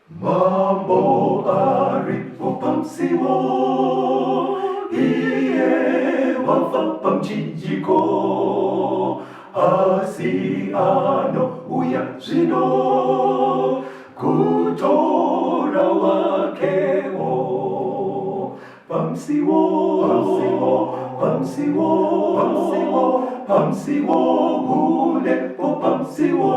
Mambo aripo pamusiwo, iye wafa pamuchinjiko, asi anouya zvino kutora wakewo. Pamusiwo, pamusiwo, pamusiwo, pamusiwo, pamusiwo, hunepo pamusiwo.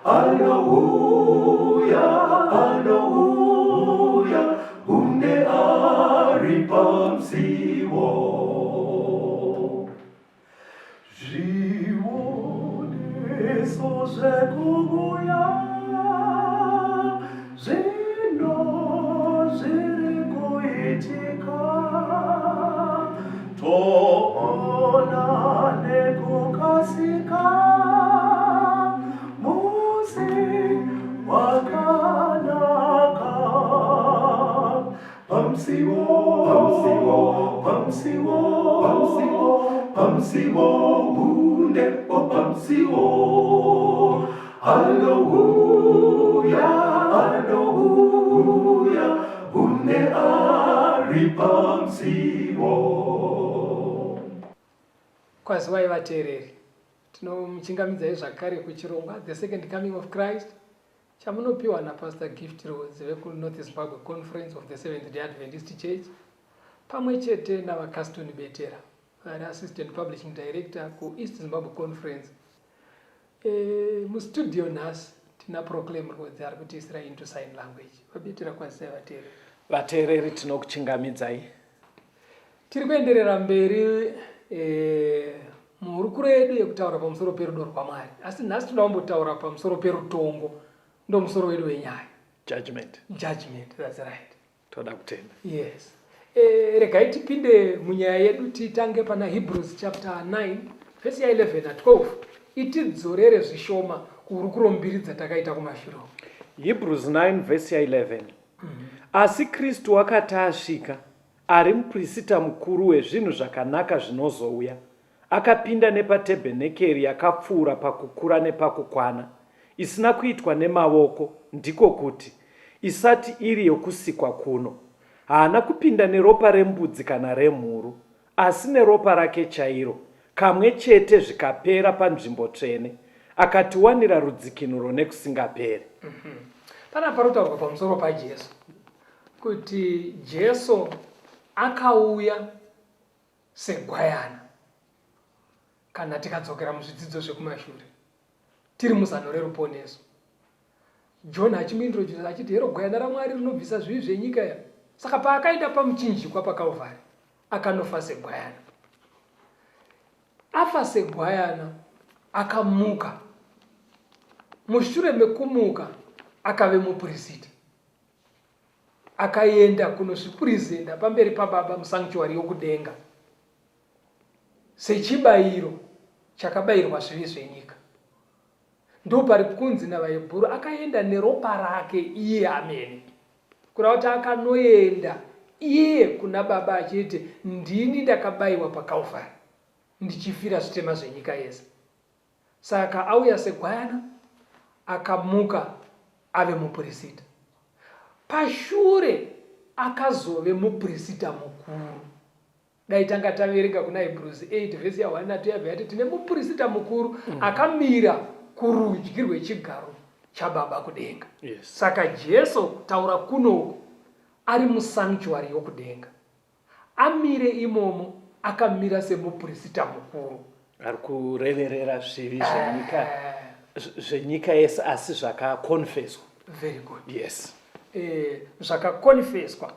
Anouya, anouya, hunde ari pamusiwo. Zvioneso zvekuuya zvino zviri kuitika, toona nekukasika musi wakanaka. Pamusiwo, pamusiwo, pamusiwo, pamusiwo, pamusiwo, hunde o pamusiwo. Anouya, anouya, hunde ari pamusiwo. Kwaziwai vateereri, tinomuchingamidzai zvakare kuchirongwa The Second Coming of Christ chamunopiwa naPastor Gift Rhodes vekuNorth Zimbabwe Conference of the Seventh Day Adventist Church pamwe chete naVaCaston Betera vari Assistant Publishing Director kuEast Zimbabwe Conference. E, mustudio nhasi tina Proclaim Rhodes ari kutiisira into sign language. VaBetera, kwazisai vateereri. Vateereri, tinokuchingamidzai. Tiri kuenderera mberi e, muhurukuro yedu yekutaura pamusoro perudo rwaMwari, asi nhasi tinoda kumbotaura pamusoro perutongo, ndo musoro wedu wenyaya. Judgment. Judgment, that's right. Toda kutenda. Yes. E, regai tipinde munyaya yedu titange pana Hebrews chapter 9 vhesi ya 11 na 12 itidzorere zvishoma kuhurukuro mbiri dzatakaita kumashure. Hebrews 9 vhesi ya 11. Asi Kristu wakati asvika, ari muPrisita mukuru wezvinhu zvakanaka zvinozouya, akapinda nepatebhenekeri yakapfuura pakukura nepakukwana, isina kuitwa nemavoko, ndiko kuti, isati iri yokusikwa kuno. Haana kupinda neropa rembudzi kana remhuru, asi neropa rake chairo, kamwe chete zvikapera panzvimbo tsvene, akatiwanira rudzikinuro nekusingaperi. Panapa panotaurwa pamusoro paJesu kuti Jesu akauya segwayana. Kana tikadzokera muzvidzidzo zvekumashure tiri muzano reruponeso, John achimuintroduce achiti hero gwayana raMwari rinobvisa zvivi zvenyika ya. Saka paakaenda pamuchinjikwa paKalvari akanofa segwayana. Afa segwayana akamuka. Mushure mekumuka akave mupurisita. Akaenda kunozvipurizenda pamberi paBaba musanctuary yokudenga sechibayiro chakabayirwa zvivi zvenyika. Ndopari kunzi navaHebhuru akaenda neropa rake iye amene. Kureva kuti akanoenda iye kuna Baba achiti ndini ndakabayiwa paKalvari ndichifira zvitema zvenyika yese. Saka auya segwayana akamuka ave mupurisita. Pashure akazove mupurisita mukuru. Dai tanga taverenga kuna Hebrews 8 vhesi ya 1 na 2 yabva yati tine mupurisita mukuru akamira kurudyi rwechigaro chaBaba kudenga. Saka Jesu kutaura kunoku ari musanctuary yokudenga. Amire imomo akamira semupurisita mukuru. Ari kureverera zvivi zvenyika zvenyika yese asi zvakakonfeswa. Very good. Yes. Zvakakonfeswa.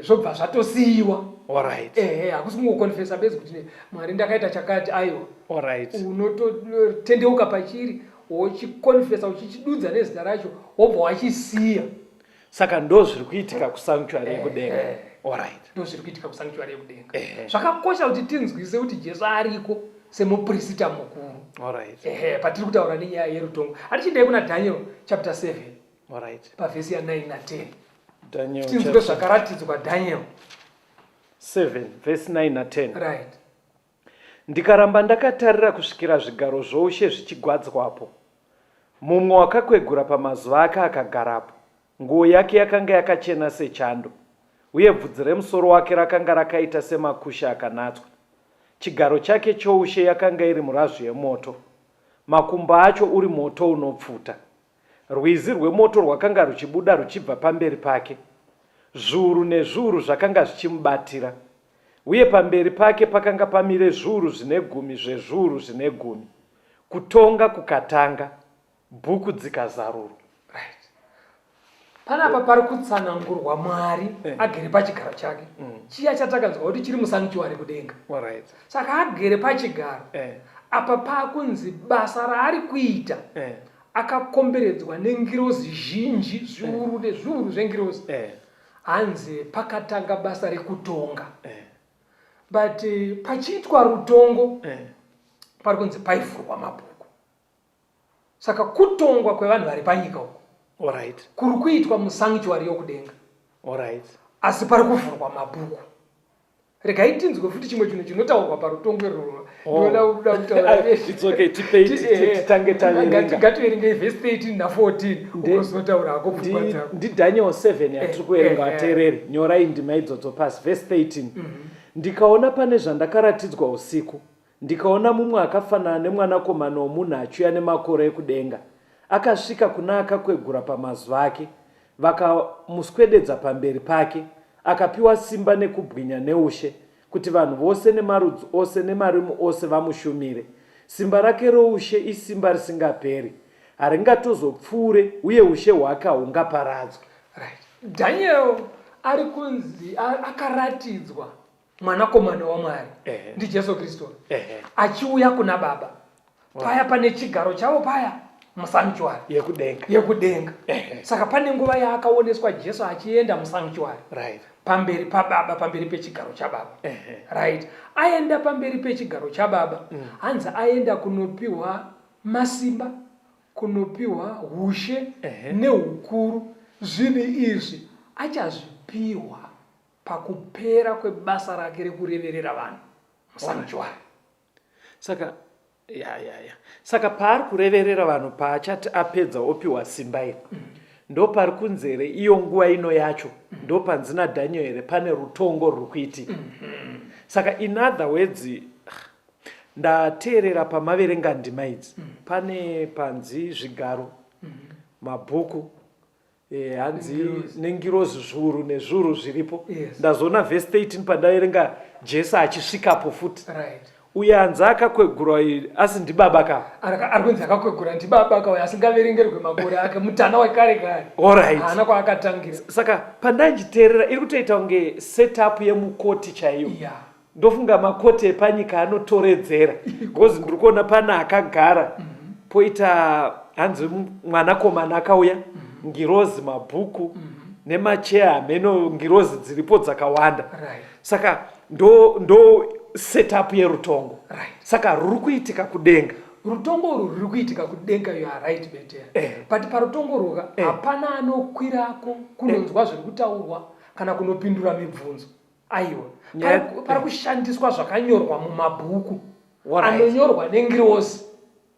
Zvobva zvatosiyiwa. Alright. Hakusi kungokonfesa bedzi kuti Mwari ndakaita chakati, aiwa. Alright. Unototendeuka pachiri wochikonfesa uchichidudza nezita racho wobva wachisiya. Saka ndo zviri kuitika kusanctuary yekudenga. Alright. Ndo zviri kuitika kusanctuary yekudenga. Zvakakosha kuti tinzwise kuti Jesu ariko semupurisita mukuru. Alright. Patiri kutaura nenyaya yerutongo. Hatichindei kuna Daniel chapter 7. Alright. Pavhesi ya 9 na 10. Daniel Tinzwe chapter zvakaratidzwa Daniel. 7 verse 9 na 10. Right. Ndikaramba ndakatarira kusvikira zvigaro zvoushe zvichigwadzwapo. Mumwe wakakwegura pamazuva ake akagarapo, nguo yake yakanga yakachena sechando, uye bvudzi remusoro wake rakanga rakaita semakushe akanatswa. Chigaro chake choushe yakanga iri murazvu yemoto, makumbo acho uri moto unopfuta. Rwizi rwemoto rwakanga ruchibuda ruchibva pamberi pake. Zviuru nezviuru zvakanga zvichimubatira, uye pamberi pake pakanga pamire zviuru zvine gumi zvezviuru zvine gumi. Kutonga kukatanga, bhuku dzikazarurwa. Right. Panapa pari kutsanangurwa Mwari eh. agere pachigaro chake mm. chiya chatakanzwa kuti chiri musanctuary kudenga. Right. Saka agere pachigaro eh. apa pakunzi basa raari kuita eh. akakomberedzwa nengirozi zhinji zviuru eh. nezviuru zvengirozi eh. hanzi pakatanga basa rekutonga eh. But eh, pachiitwa rutongo eh. pari kunzi paivhurwa mabhuku saka kutongwa kwevanhu vari panyika uku right. kuri kuitwa musanctuary yokudenga right. asi pari kuvhurwa mabhuku regai tinzwe futi chimwe chinhu chinotaurwa parutongo irworwo oh. Ngativerengei vhesi 13 na14 ugozotaura hako pfungwa dzako. NdiDaniel 7 yatiri kuverenga eh, eh. vateereri. Nyorai ndima idzodzo pasi. Vhesi 13. Mhm. Ndikaona pane zvandakaratidzwa usiku, ndikaona mumwe akafanana nemwanakomana womunhu achiuya nemakore ekudenga, akasvika kuna akakwegura pamazuva ake, vakamuswededza pamberi pake, akapiwa simba nekubwinya neushe, kuti vanhu vose nemarudzi ose nemarimi ose vamushumire. Simba rake roushe isimba risingaperi, haringatozopfuure uye ushe hwake hahungaparadzwi. Right. Daniel ari kunzi akaratidzwa mwanakomana waMwari ndiJesu Kristu achiuya kuna Baba paya pane chigaro chavo paya musanctuary yekudenga yekudenga saka pane nguva yaakaoneswa jesu achienda musanctuary right. pamberi pababa pamberi pechigaro chababa right aenda pamberi pechigaro chababa mm. hanzi aenda kunopiwa masimba kunopiwa ushe neukuru zvinhu izvi achazvipiwa pakupera kwebasa rake rekureverera vanhu musanctuary Saka ya ya ya. Saka paari kureverera vanhu paachati apedza opiwa simba iri. Mm. Ndopari kunzi here iyo nguva ino yacho mm. ndopanzi naDaniel here pane rutongo ruri kuitika. Mm -hmm. Saka in other words ndateerera pamaverenga ndima idzi mm. pane panzi zvigaro mm. mabhuku Eh, hanzi nengirozi zviuru nezviuru zviripo yes. Ndazoona vhesi 13 pandaverenga Jesu achisvikapo futi right. Uye hanzi akakwegura asi ndibaba ka ari kunzi akakwegura ndibaba ka uyo asingaverengerwe makore ake mutana wekare kare Alright. Haana kwaakatangira. Saka pandanjiteerera iri kutoita kunge setup yemukoti chaiyo yeah. Ndofunga makoti epanyika anotoredzera because ndiri kuona pane akagara mm -hmm. poita hanzi mwanakomana akauya mm -hmm. ngirozi mabhuku mm -hmm. nemacheya hameno ngirozi dziripo dzakawanda right. Saka ndo, ndo setup yerutongo right. Saka ruri kuitika kudenga rutongo urwu ruri kuitika kudenga you are right better eh. But parutongo urwuka eh. Hapana anokwirako kunonzwa eh. zviri kutaurwa kana kunopindura mibvunzo. Aiwa, pari kushandiswa zvakanyorwa mumabhuku anonyorwa nengirozi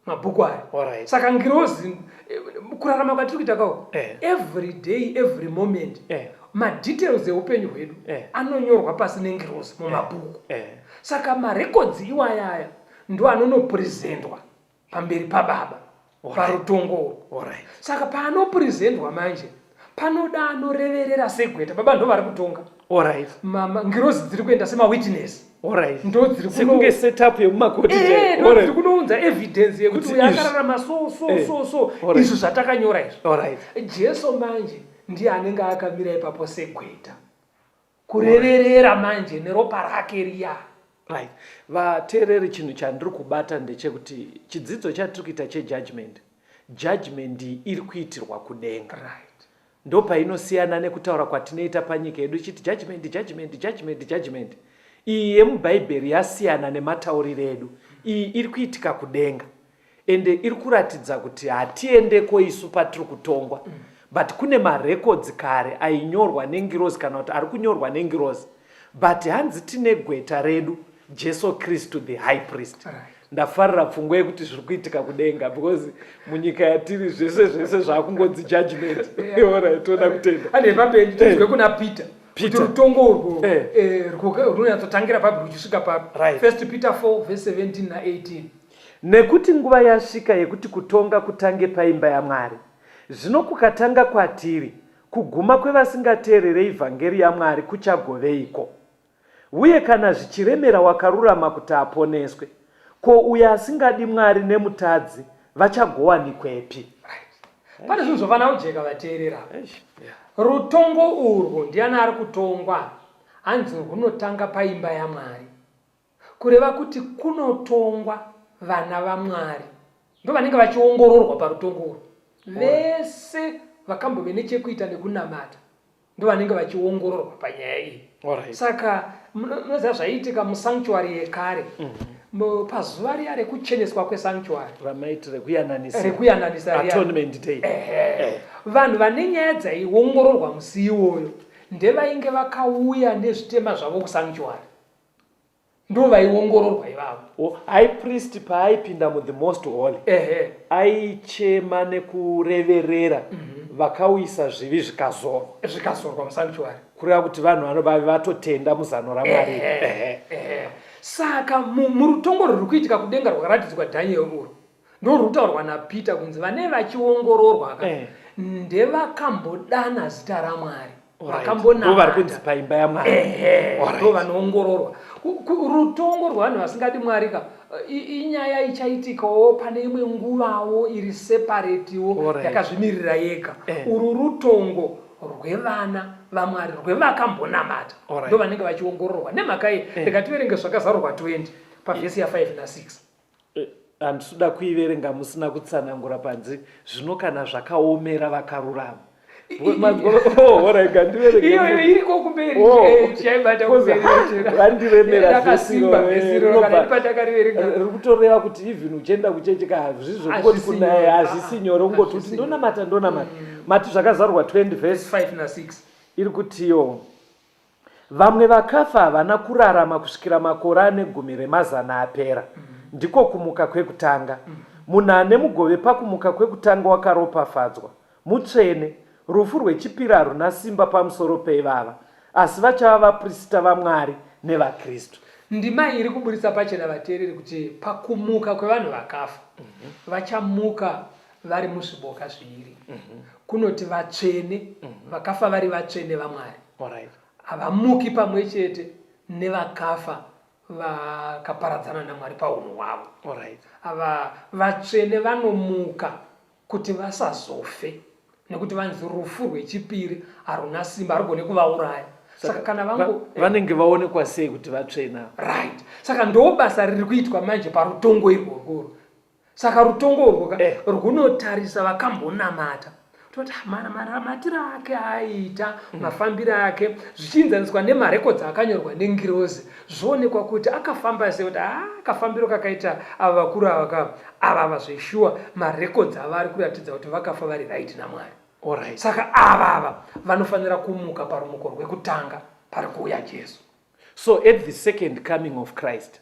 mabhuku aya. Saka ngirozi eh, kurarama kwatiri kuita kawo eh. every day every moment eh. madetails eupenyu hwedu anonyorwa pasi nengirozi mumabhuku. Saka marekodzi iwayaya ndo anonopresentwa pamberi pababa parutongo urwu. Saka paanopresentwa manje panoda anoreverera segweta baba ndo vari kutonga. Mama ngirozi dziri kuenda semawitness ndodzirisekunge setup yemumakoti eh, ndodziri kunounza evidence yekuti uyo akararama so so eh, so so izvi zvatakanyora izvi. Jesu manje ndiye anenge akamira ipapo segweta kureverera manje neropa rake riya. Right. Vateereri chinhu chandiri kubata ndechekuti chidzidzo chatiri kuita chejudgment, judgment iyi iri kuitirwa kudenga. Right. Ndopainosiyana nekutaura kwatinoita panyika yedu ichiti judgment, judgment, judgment, judgment. Iyi yemubhaibheri yasiyana nematauriro edu. Iyi iri kuitika kudenga. Ende iri kuratidza kuti hatiendeko isu patiri kutongwa mm. But kune marekodzi kare ainyorwa nengirozi kana kuti ari kunyorwa nengirozi but hanzi tine gweta redu Jesu Kristu the high priest right. Ndafarira pfungwa yekuti zviri kuitika kudenga because munyika yatiri zvese zvese zvakungonzi judgment. Alright, toda kutenda. Ane papendi tizwe kuna Peter. Kuti rutongo urwo eh. Eh, runonyatsotangira papi ruchisvika papi. Right. First Peter 4 verse 17 na 18. Nekuti nguva yasvika yekuti kutonga kutange paimba yaMwari. Zvino kukatanga kwatiri, kuguma kwevasingateererei vhangeri yaMwari kuchagoveiko? Uye kana zvichiremera wakarurama kuti aponeswe, ko uyo asingadi Mwari nemutadzi vachagowanikwepi? Right. Pane zvinhu zvofanira kujeka vateerera. Rutongo urwu ndiani ari kutongwa? Hanzi rwunotanga paimba yaMwari. Kureva kuti kunotongwa vana vaMwari ndovanenge vachiongororwa parutongo urwu. Vese vakambove nechekuita nekunamata ndovanenge vachiongororwa panyaya iyi. Alright. Saka munoziva zvaiitika musanctuary yekare mm -hmm. pazuva riya rekucheneswa kwesanctuary ramaiti rekuyananisa rekuyananisa atonement day ehe eh. Vanhu vane nyaya dzaiongororwa musi iwoyo ndevainge vakauya nezvitema zvavo kusanctuary ndo vaiongororwa ivavo. Oh, high priest paaipinda mu the most holy ehe aichema nekureverera mm -hmm. vakauyisa zvivi zvikazorwa zvikazorwa musanctuary kureva kuti vanhu vano vave vatotenda muzano ramwari ehe ehe saka murutongo rwuri kuitika kudenga rwakaratidzwa Daniel urwu ndorwutaurwa naPeter kunzi vane vachiongororwa ka eh. ndevakambodana zita raMwari vakambonavari kunzi paimba yamwari ndo vanoongororwa rutongo rwevanhu vasingadi mwari ka inyaya ichaitikawo pane imwe nguvawo iri separatiwo yakazvimirira yega eh. urwu rutongo rwevana vamwari rwevakambonamata ndo vanenge vachiongororwa nemhaka iyi eh. rega tiverenge zvakazarurwa 20 pavhesi ya5 na6 eh, handisi kuda kuiverenga musina kutsanangura panzi zvino kana zvakaomera vakarurama iyoyo iriko kumberi oh. eh, tichaibata kumberivandiremera riri kutoreva kuti even uchienda kuchechi ka hazvisi zvekungoti kunaya hazvisi nyore kungoti kuti ndonamata ndonamata mm. mati zvakazarurwa 20 vhesi 5 na 6 iri kutiyo Vamwe vakafa havana kurarama kusvikira makore ane gumi remazana apera. Ndiko kumuka kwekutanga. Munhu ane mugove pakumuka kwekutanga wakaropafadzwa, mutsvene. Rufu rwechipiri haruna simba pamusoro peivava, asi vachava vaprisita vaMwari nevaKristu. Ndima iyi iri kuburitsa pachena vateereri kuti pakumuka kwevanhu vakafa, vachamuka vari muzviboka zviviri. Kunoti vatsvene, vakafa vari vatsvene vaMwari. Alright. Havamuki pamwe chete nevakafa vakaparadzana naMwari paunhu hwavo. Alright. Ava vatsvene vanomuka kuti vasazofe nekuti vanzi rufu rwechipiri haruna simba harugone kuvauraya. Saka kana vangu vanenge vaonekwa sei kuti vatsvene ava? Right. Saka ndo basa riri kuitwa manje parutongo irworwo. Saka rutongo urwo ka eh. rwunotarisa vakambonamata toti ah, manamatiro ake aaiita mm. mafambiro ake zvichiinzaniswa nemarekodzi akanyorwa nengirozi zvoonekwa kuti akafamba sei kuti ah, kafambiro kakaita ava vakuru ava ka ava ava zveshuwa marekodzi ava ari kuratidza kuti vakafa vari right namwari right. Saka ava ava vanofanira kumuka parumuko rwekutanga pari kuuya Jesu. So at the second coming of Christ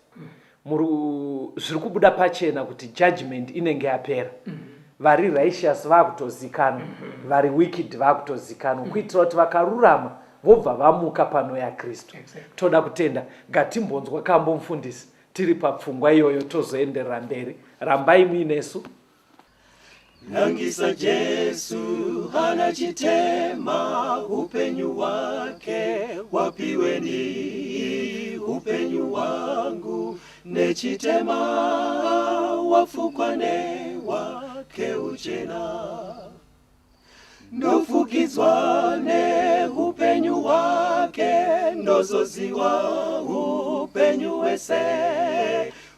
zviri kubuda pachena kuti judgment inenge yapera mm. Vari righteous vakutozikanwa mm -hmm. Vari wicked vakutozikanwa mm -hmm. Kuitira kuti vakarurama vobva vamuka pano yaKristu exactly. Toda kutenda ngatimbonzwa kambo mufundisi tiri papfungwa iyoyo tozoenderera mberi rambai muinesu. Nangisa Jesu hana chitema hupenyu hwake wapiweni hupenyu hwangu nechitema wafukwa newake uchena ndofukidzwa nehupenyu hwake ndozoziwa hupenyu hwese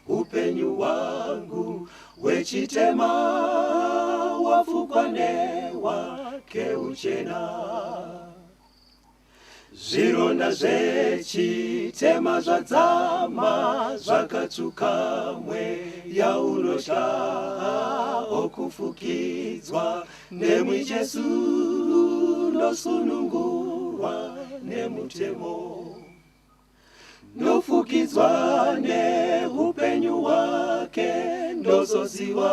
hupenyu hwangu hwechitema wafukwa newake uchena Zvironda zvechitema zvadzama zvakatsvuka mweya unotya okufukidzwa nemwi Jesu ndosunungurwa nemutemo. Ndofukidzwa nehupenyu hwake, ndozoziwa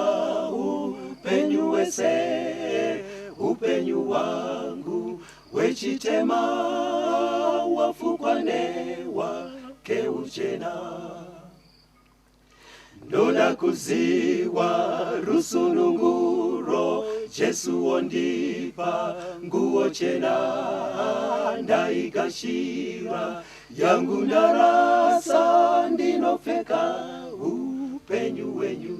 hupenyu hwese, hupenyu hwangu hwechitema wafukwa newake uchena. Ndoda kuziwa rusununguro, Jesu wondipa nguo chena, ndaigashira yangu ndarasa, ndinopfeka upenyu hwenyu.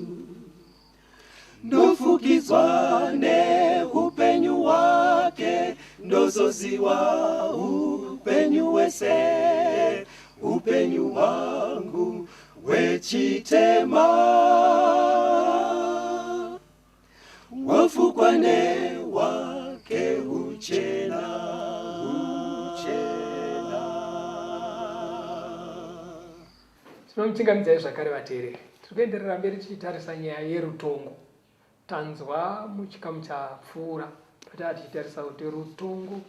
Ndofukidzwa neupenyu hwake, ndozoziwa upenyu hwese, upenyu hwangu hwechitema wafukwa newake uchena, uchena. Tinomuchingamidzai zvakare vateereri. Tiri kuenderera mberi tichitarisa nyaya yerutongo. Tanzwa muchikamu chapfuura pataa tichitarisa kuti rutongo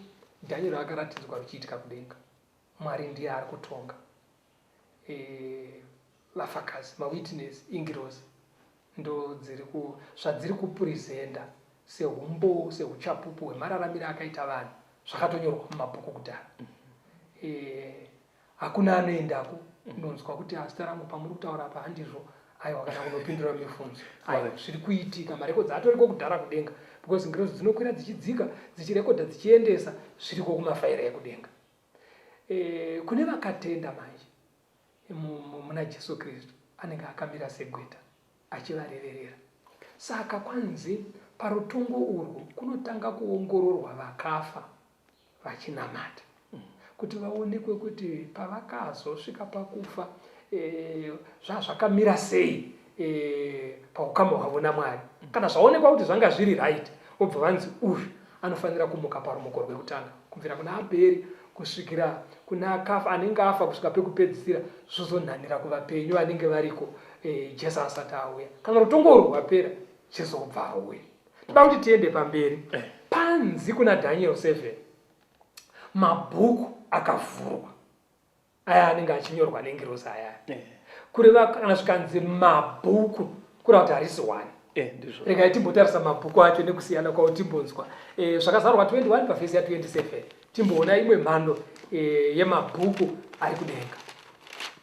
Daniel akaratidzwa ruchiitika kudenga. Mwari ndiye ari kutonga. E, vafakazi, mawitness, ingirozi ndo dziri ku zvadziri kupresenta sehumbowo sehuchapupu hwemararamire akaita vanhu zvakatonyorwa mumabhuku kudhara. E, hakuna anoendako unonzwa kuti ah, zita rangu pamuri kutaura apa handizvo aiwa kana kunopindura mibvunzo aiwa zviri kuitika marekodzi atoriko kudhara kudenga because ngirozi dzinokwira dzichidzika dzichirekodha dzichiendesa zviriko kumafaira ekudenga e, kune vakatenda manje muna Jesu Kristu anenge akamira segweta achivareverera saka kwanzi parutongo urwu kunotanga kuongororwa vakafa vachinamata kuti vaonekwe kuti pavakazosvika pakufa e, zvazvakamira sei e, paukama hwavo naMwari. Kana zvaonekwa kuti zvanga zviri right, vobva vanzi uyu anofanira kumuka parumuko rwekutanga kubvira kuna Abheri kusvikira kuna akafa anenge afa kusvika pekupedzisira zvozonhanira kuvapenyu vanenge variko e, Jesu asati auya. Kana rutongo urwu rwapera, Jesu obva auya. Toda kuti tiende pamberi. Panzi kuna Daniel 7 mabhuku akavhurwa aya anenge achinyorwa nengirozi aya. Kureva kana zvikanzi mabhuku kureva kuti harisi one. Regai timbotarisa mabhuku acho nekusiyana kwawo timbonzwa. Zvakazarurwa 21 pavhesi ya 27 timboona imwe mhando yemabhuku ari kudenga.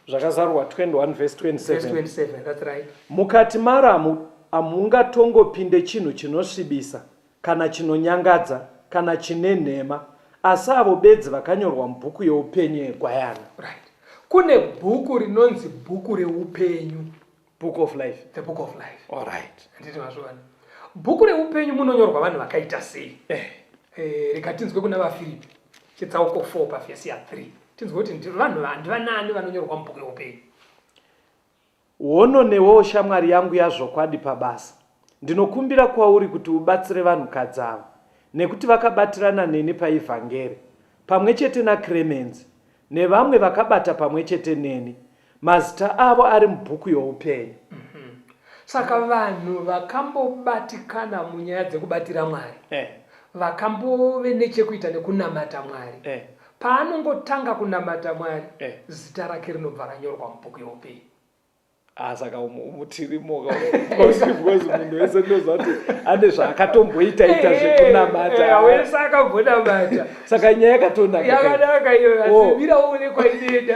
Zvakazarurwa 21 verse 27. Verse 27, that's right. Mukati maro hamungatongopinde chinhu chinosvibisa kana chinonyangadza kana chine nhema, asi avo bedzi vakanyorwa mubhuku youpenyu yeGwayana. Right. Kune bhuku rinonzi bhuku reupenyu. Book of life. The book of life. All right. Handiti mazviona. Bhuku reupenyu munonyorwa vanhu vakaita sei? Rega tinzwe kuna vaFiripi chitsauko 4 pavhesi ya 3. Tinzwe kuti vanhu ndivanani vanonyorwa mubhuku reupenyu. Hono newewo shamwari yangu yazvokwadi pabasa. Ndinokumbira kwauri kuti ubatsire vanhukadzi ava, nekuti vakabatirana neni paivhangeri, pamwe chete naKremenzi, nevamwe vakabata pamwe chete neni, mazita avo ari mubhuku youpenyu. Saka vanhu vakambobatikana munyaya dzekubatira Mwari, vakambove nechekuita nekunamata Mwari, paanongotanga kunamata Mwari, zita rake rinobva ranyorwa mubhuku youpenyu. Ah, saka umu tirimo because munhu wese ndinoziva kuti ane zvaakatomboita ita zvekunamata. Wese akambonamata. Saka nyaya yakatonaka. Yakanaka iyo, asi mira uone kwainoenda.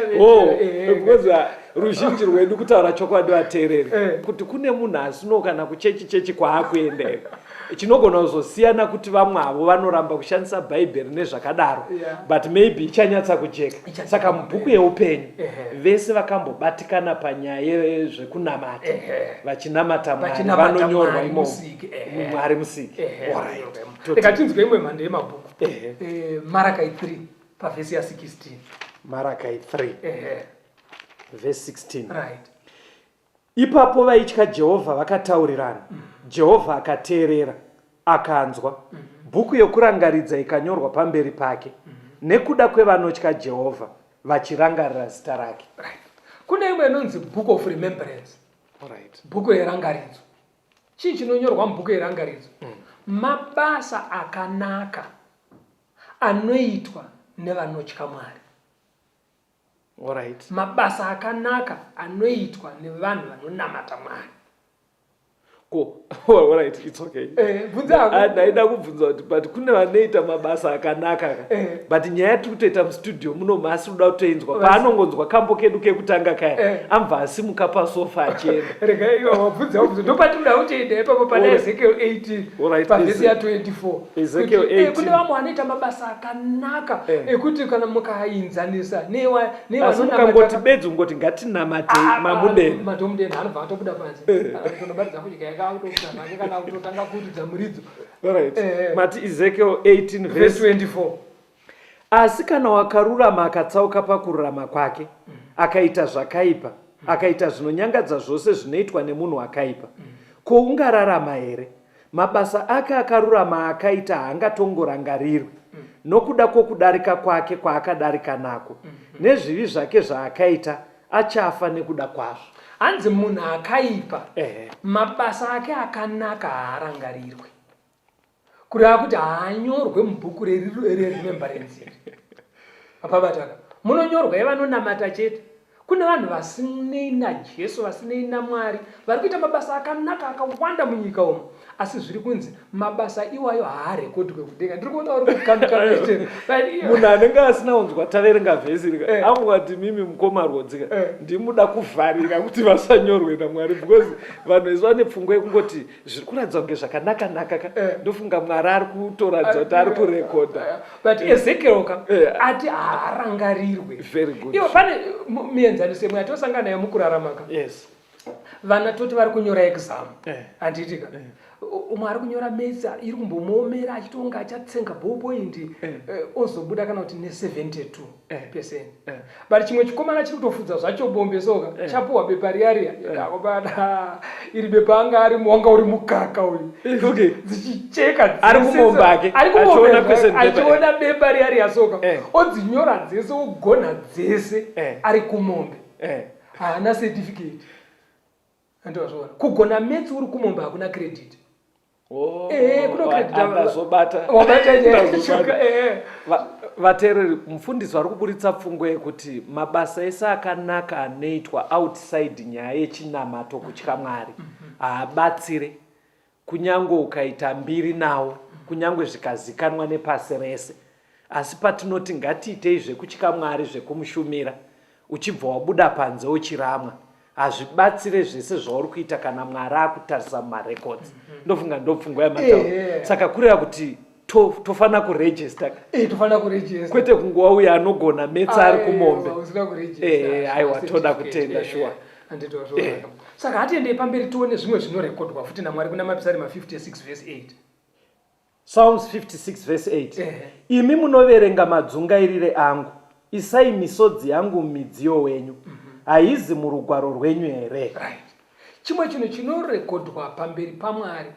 Because ruzhinji rwedu kutaura chokwadi vateereri kuti kune munhu asino kana kuchechi chechi kwaakuenda iko. Chinogona kuzosiyana kuti vamwe avo vanoramba kushandisa Bhaibheri nezvakadaro, but maybe ichanyatsa kujeka. Saka mubhuku yeupenyu vese vakambobatikana panyaya yezvekunamata vachinamata Mwari vanonyorwa imomo. Mwari Musiki. Rega tinzwe imwe mhando yemabhuku. Marakai 3 pavhesi ya 16. Marakai 3 verse 16. Right. Ipapo vaitya Jehovha vakataurirana, Jehovha akateerera, akanzwa. Bhuku yokurangaridza ikanyorwa pamberi pake, nekuda kwevanotya Jehovha, vachirangarira zita rake. Right. Kune imwe inonzi Book of Remembrance. Right. Bhuku yerangaridzo. Chii chinonyorwa mubhuku yerangaridzo? Mabasa akanaka anoitwa nevanotya Mwari. Alright. Mabasa akanaka anoitwa nevanhu vanonamata Mwari. Ko, alright, it's okay. Eh, bvunza hako. Ah, ndaida kubvunza kuti but kune vanoita mabasa akanaka ka. Eh. But nyaya yatiri kutoita mustudio muno masi uda kutoinzwa. Paanongonzwa kambo kedu kekutanga kaya, Eh. ambva asimuka pasofa achienda. Rega iwe wabvunza wabvunza. Ndopatinoda kutoenda ipapo pana Ezekiel 18 Alright, pavhesi ya 24. Ezekiel Kuti, eh, 18. kune vamwe vanoita mabasa akanaka Eh. ekuti kana mukainzanisa newa Asi nevanonamata mukangoti bedzi ungoti ngatinamatei Ah, mamudeni. matomudeni anobva atobuda panze Eh. kunobatidza fudya yake akutobuda panze kana kutotanga kuridza muridzo Alright. Eh. Mati Ezekiel 18 verse verse 24 Asi kana wakarurama akatsauka pakururama kwake, akaita zvakaipa, akaita zvinonyangadza zvose zvinoitwa nemunhu akaipa, ko ungararama here? Mabasa ake akarurama aakaita haangatongorangarirwi, nokuda kwokudarika kwake kwaakadarika nako, nezvivi zvake zvaakaita, achafa nekuda kwazvo. Hanzi munhu akaipa, Ehe. mabasa ake akanaka haarangarirwi. Kureva kuti haanyorwe mubhuku reremembrance iri. Apabataka. Munonyorwa yevanonamata chete. Kune vanhu vasinei naJesu, vasinei naMwari, vari kuita mabasa akanaka akawanda munyika umu, asi zviri kunzi mabasa iwayo haarekodwe kudenga. Ndiri kuona uri kukanduka chete. Munhu anenge asina kunzwa taverenga vhesi rika eh. amungati mimi mukoma Rwodzika eh. ndimuda kuvharira kuti vasanyorwe naMwari because vanhu vese vane pfungwa yekungoti zviri kuratidza kunge zvakanaka naka ka eh. ndofunga Mwari ari kutoratidza kuti ari kurekodha. But Ezekiel ka ati haarangarirwe. Very good. Ivo pane mienzaniso imwe yatosangana nayo mukurarama ka. Yes. Vana toti vari kunyora exam. Handiti ka. Umwe ari kunyora maths iri kumbomuomera achitonga achatsenga ballpoint ozobuda kana kuti ne 72 percent. But chimwe chikomana chiri kutofudza zvacho bombe soka chapuwa bepa riya riya. Akomana iri bepa anga ari wanga uri mukaka uyu. Okay. Dzichicheka Ari kumombe ake, Ari kumombe achiona question paper. achiona bepa riya riya soka. Odzinyora dzese ogona dzese ari kumombe. Haana certificate. Andozviona. Kugona maths uri kumombe hakuna credit. Oh, Eh, kuno credit. Ndazobata. Wabata nyaya. Ndazobata. Eh. Vateereri, mufundisi vari kuburitsa pfungwa yekuti mabasa ese akanaka anoitwa outside nyaya yechinamato kutya Mwari haabatsire kunyange ukaita mbiri nawo kunyange zvikazikanwa nepasi rese asi patinoti ngatiitei zvekutya Mwari zvekumushumira uchibva wabuda panze uchiramwa hazvibatsire zvese zvauri kuita kana Mwari akutarisa mumarecords. Ndofunga ndopfungwa yamataura. Saka kureva kuti tofanira kuregister. Tofanira kuregister. Kwete kungowa uyo anogona maths ari kumombe. Usina kuregister. Aiwa toda kutenda shuwa. Saka hatiendei pamberi tione zvimwe zvinorekodwa futi naMwari kuna Mapisarema 56 verse 8. Psalms 56 verse 8. Imi munoverenga madzungairire angu, isai misodzi yangu mumidziyo wenyu. Haizi murugwaro rwenyu here? Right. Chimwe chinhu chinorekodwa pamberi paMwari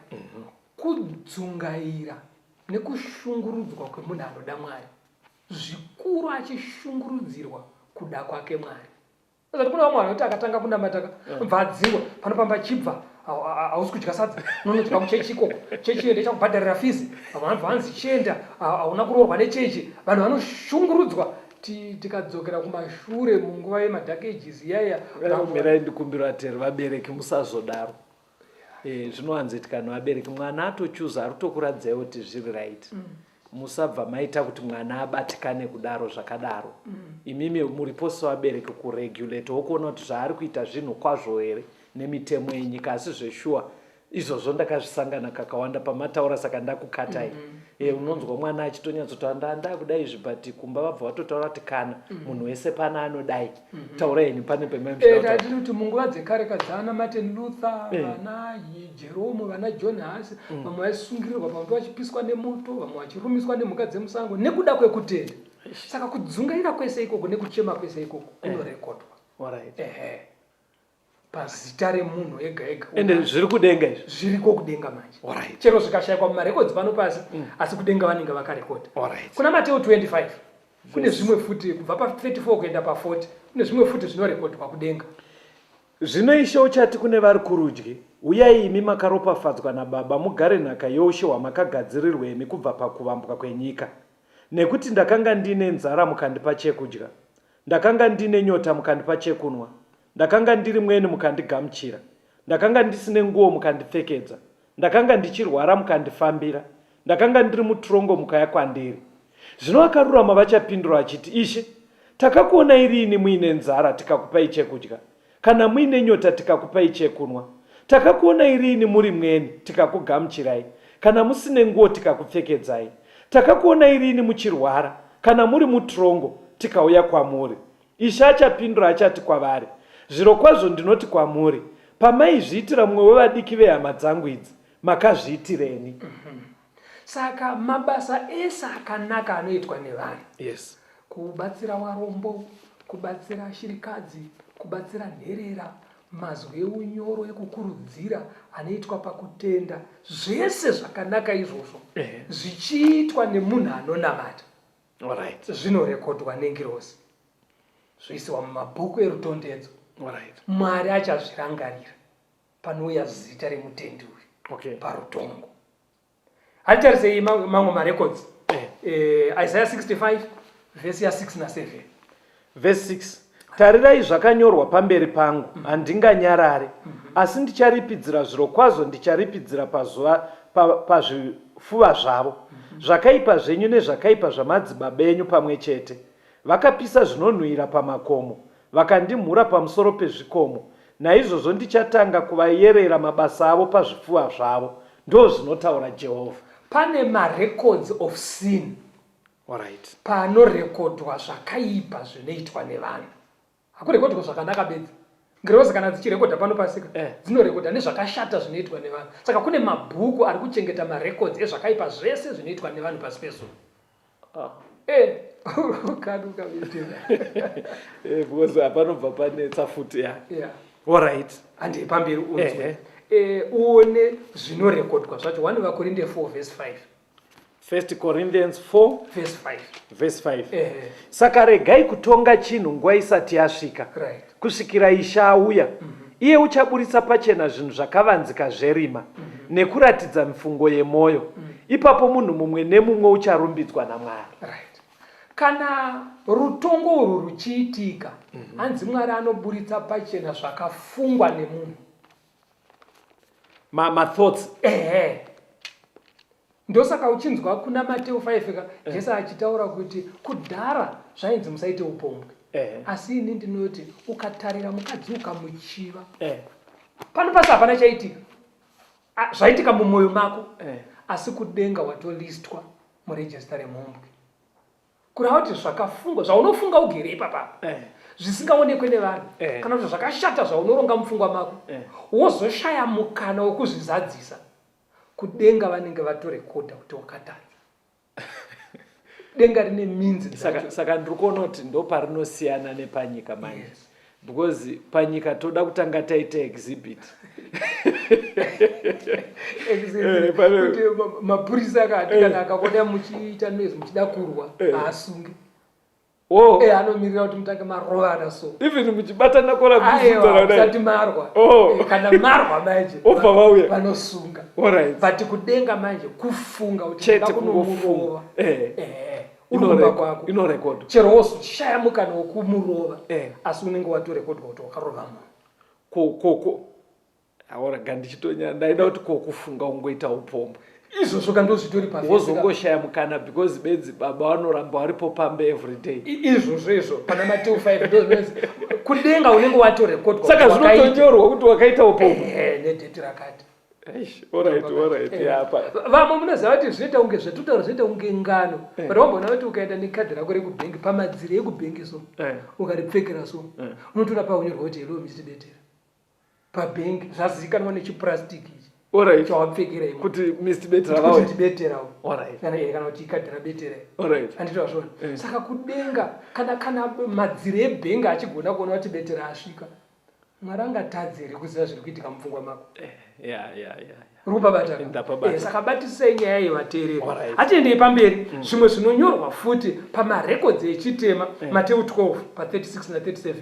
kudzungaira nekushungurudzwa kwemunhu anoda Mwari, zvikuru achishungurudzirwa kuda kwake Mwari. Saka kune vamwe vanhu vekuti akatanga kunamata ka bva adzingwa pano pamba chibva hausi kudya sadza unonodya kuchechi ikoko chechi iyo ndechakubhadharira fizi vamwe vanobva vanzi chienda hauna kuroorwa nechechi vanhu vanoshungurudzwa tikadzokera kumashure munguva yemadark ages iyaiya mirai ndikumbira vateri vabereki musazodaro Eh, zvinowanzoitika nevabereki mwana atochuza ari kutokuradzai kuti zviri right mm. Musabva maita kuti mwana abatikane kudaro zvakadaro mm. Imimi muripo sevabereki kuregulate wokuona kuti zvaari kuita zvinhu kwazvo here nemitemo yenyika asi zveshuwa izvozvo ndakazvisangana kakawanda pamataura saka ndakukatai mm -hmm. E, unonzwa mwana achitonyatsotaura ndandakuda izvi but kumba vabva vatotaura kuti kana mm. munhu wese pana anodai mm -hmm. taura henyu pane pemaatiri kuti munguva dzekare kadzana Martin Luther eh. vana Jerome vana John Huss mm. vamwe vaisungirirwa pamwe vachipiswa nemoto vamwe vachirumiswa nemhuka dzemusango nekuda kwekutenda saka kudzungaira kwese ikoko nekuchema kwese ikoko kunorekodwa eh. ehe pazita remunhu ega ega ende zviri kudenga izvi zviriko kudenga manje right. chero zvikashayikwa mumarekodzi pano pasi mm. asi kudenga vanenge vakarekodha right. kuna Mateo 25 kune zvimwe futi kubva pa34 kuenda pa40 kune zvimwe futi zvinorekodwa kudenga. Zvino Ishe uchati kune vari kurudyi, Uyai imi makaropafadzwa naBaba, mugare nhaka youshe hwamakagadzirirwa imi kubva pakuvambwa kwenyika. Nekuti ndakanga ndiine nzara mukandipa chekudya, Ndakanga ndine nyota mukandipa chekunwa, ndakanga ndiri mweni mukandigamuchira, ndakanga ndisine nguo mukandipfekedza, ndakanga ndichirwara mukandifambira, ndakanga ndiri muturongo mukauya kwandiri. Zvino vakarurama vachapindura vachiti, Ishe, takakuonai riini muine nzara tikakupai chekudya, kana muine nyota tikakupai chekunwa? Takakuonai riini muri mweni tikakugamuchirai, kana musine nguo tikakupfekedzai? Takakuonai riini muchirwara, kana muri mutirongo, tikauya kwamuri? Ishe achapindura achati kwavari, Zvirokwazvo ndinoti kwamuri, pamaizviitira mumwe wevadiki vehama dzangu idzi, makazviitireni. Saka mabasa ese akanaka anoitwa nevanhu Yes. Kubatsira warombo, kubatsira shirikadzi, kubatsira nherera, mazwi eunyoro ekukurudzira anoitwa pakutenda, zvese zvakanaka izvozvo zvichiitwa nemunhu anonamata Alright. Zvinorekodwa nengirozi zvoisiwa mumabhuku erutondedzo. Alright. Mwari achazvirangarira panouya zita remutendi uyu parutongo. Hatitarisei mamwe marecords. Isaiah 65 vhesi ya 6 na 7. Vhesi 6 Tarirai zvakanyorwa pamberi pangu, handinganyarari, asi ndicharipidzira zvirokwazvo ndicharipidzira pazuva pazvifuva zvavo zvakaipa zvenyu nezvakaipa zvamadzibaba enyu pamwe chete. Vakapisa zvinonhuhwira pamakomo, vakandimhura pamusoro pezvikomo, naizvozvo ndichatanga kuvayerera mabasa avo pazvipfuva zvavo, ndozvinotaura Jehovha. Pane marecords of sin. Alright. Panorekodwa zvakaipa zvinoitwa nevanhu. Hakurekodwa zvakanaka bedzi. Ngirozi kana dzichirekodha pano pasika dzinorekodha nezvakashata zvinoitwa nevanhu. Saka kune mabhuku ari kuchengeta marecords ezvakaipa zvese zvinoitwa nevanhu pasi pezuva. Ah. Eh, ukaduka mitema. Eh, because panobva panetsa futi ya. Yeah. Alright. Handei pamberi unzwe. Eh, uone zvinorekodwa zvacho. 1 vaKorinde 4 verse 5. 1 Corinthians 4 verse 5. Verse 5. Saka regai kutonga chinhu nguva isati yasvika, Right. kusvikira Ishe auya. Iye uchaburitsa pachena zvinhu zvakavanzika zverima, nekuratidza mifungo yemwoyo. Ipapo munhu mumwe nemumwe ucharumbidzwa naMwari. Right. Kana rutongo urwu ruchiitika, hanzi Mwari anoburitsa pachena zvakafungwa nemunhu. Ma, ma thoughts. Ehe. Ndosaka uchinzwa kuna Mateu 5 ka Jesu achitaura kuti kudhara zvainzi musaite upombwe. Asi ini ndinoti ukatarira mukadzi ukamuchiva. Pano pasi hapana chaitika. Zvaitika mumwoyo mako. Asi kudenga watolistwa muregister remhombwe. Kureva kuti zvakafungwa zvaunofunga ugere ipapa zvisingaonekwe nevanhu kana kuti zvakashata zvaunoronga mupfungwa mako wozoshaya mukana wekuzvizadzisa. Kudenga vanenge vatorekodha kuti wakatadza. Denga rine minzi Saka, dzacho. saka ndiri kuona kuti ndoparinosiyana nepanyika manje. Yes. Because panyika toda kutanga taita exhibit. Exhibit. Kuti mapurisa akati kana akakuona muchiita noise muchida kurwa haasunge. Oh. Anomirira kuti mutange marovana so. Even muchibatana kora Aiwa, musati marwa. Oh. Kana marwa manje. Obva vauya. Vanosunga. All right. But kudenga manje kufunga kuti Chete ndoda kungofunga. kunomurova. Uri kumba kwako. Inorekodwa. Chero wozoshaya mukana wekumurova. Asi unenge watorekodwa kuti wakarova munhu. Ko, ko, ko. Aorega ndichitonya ndaida kuti ko kufunga ungoita upombwe. Izvozvo ka ndozvitori pa Wozongoshaya mukana because bedzi baba vanoramba varipo pambe every day. Izvozvo izvo pana Mateo 5 ndozvinonzi kudenga unenge watorekodwa. Saka zvinotonyorwa kuti wakaita upombwe. Nedheti rakati. Eish, all right, all right, yeah, pa. Vamwe munoziva kuti zvinoita kunge zvatotaura zvinoita kunge ngano. But wamboona kuti ukaenda nekadhi rako rekubhengi pamadziro ekubhengi so ukaripfekera so unotoona pakunyorwa kuti hello Mr Betera. Pabhengi zvazivikanwa nechipurasitiki ichi. All right. Chawapfekera imo. Kuti Mr Betera Kuti vawe. ndibeterawo. All right. Kana kana kuti ikadhi rabetera. All right. Handiti wazviona? Saka kudenga kana madziro ebhengi achigona kuona kuti Betera asvika. Mwari angatadze here kuziva zviri kuitika mupfungwa mako? Yeah, yeah, yeah, yeah. Uri kupabata ka? Ndapabata. Saka batisisai nyaya iyi vateereri. All right. Hatiendei pamberi. Zvimwe zvinonyorwa futi pamarekodzi echitema, Mateu 12 pa 36 na 37.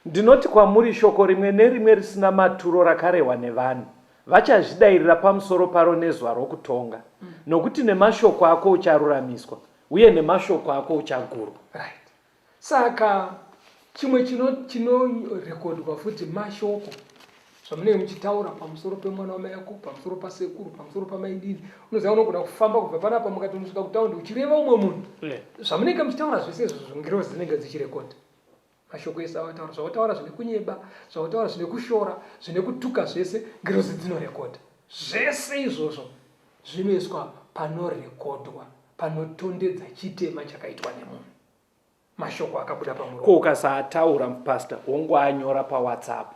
Ndinoti kwamuri, shoko rimwe nerimwe risina maturo rakarehwa nevanhu, vachazvidairira pamusoro paro nezuva rokutonga, nokuti nemashoko ako ucharuramiswa, uye nemashoko ako uchagurwa. Right. Saka chimwe chinorekodwa futi mashoko zvamunenge muchitaura pamusoro pemwana wamai yako, pamusoro pasekuru, pamusoro pamaidini. Unoziva unogona kufamba kubva panapa mukatonosvika kutaundi uchireva umwe munhu. Zvamunenge muchitaura zvese izvozvo ngirozi dzinenge dzichirekodha. Mashoko ese awataura, zvawataura zvine kunyeba, zvawataura zvine kushora, zvine kutuka zvese, ngirozi dzinorekodha. Zvese izvozvo zvinoiswa panorekodwa, panotondedza chitema chakaitwa nemunhu. Mashoko akabuda pamuromo. Ko ukasaataura pastor wongoanyora paWhatsApp.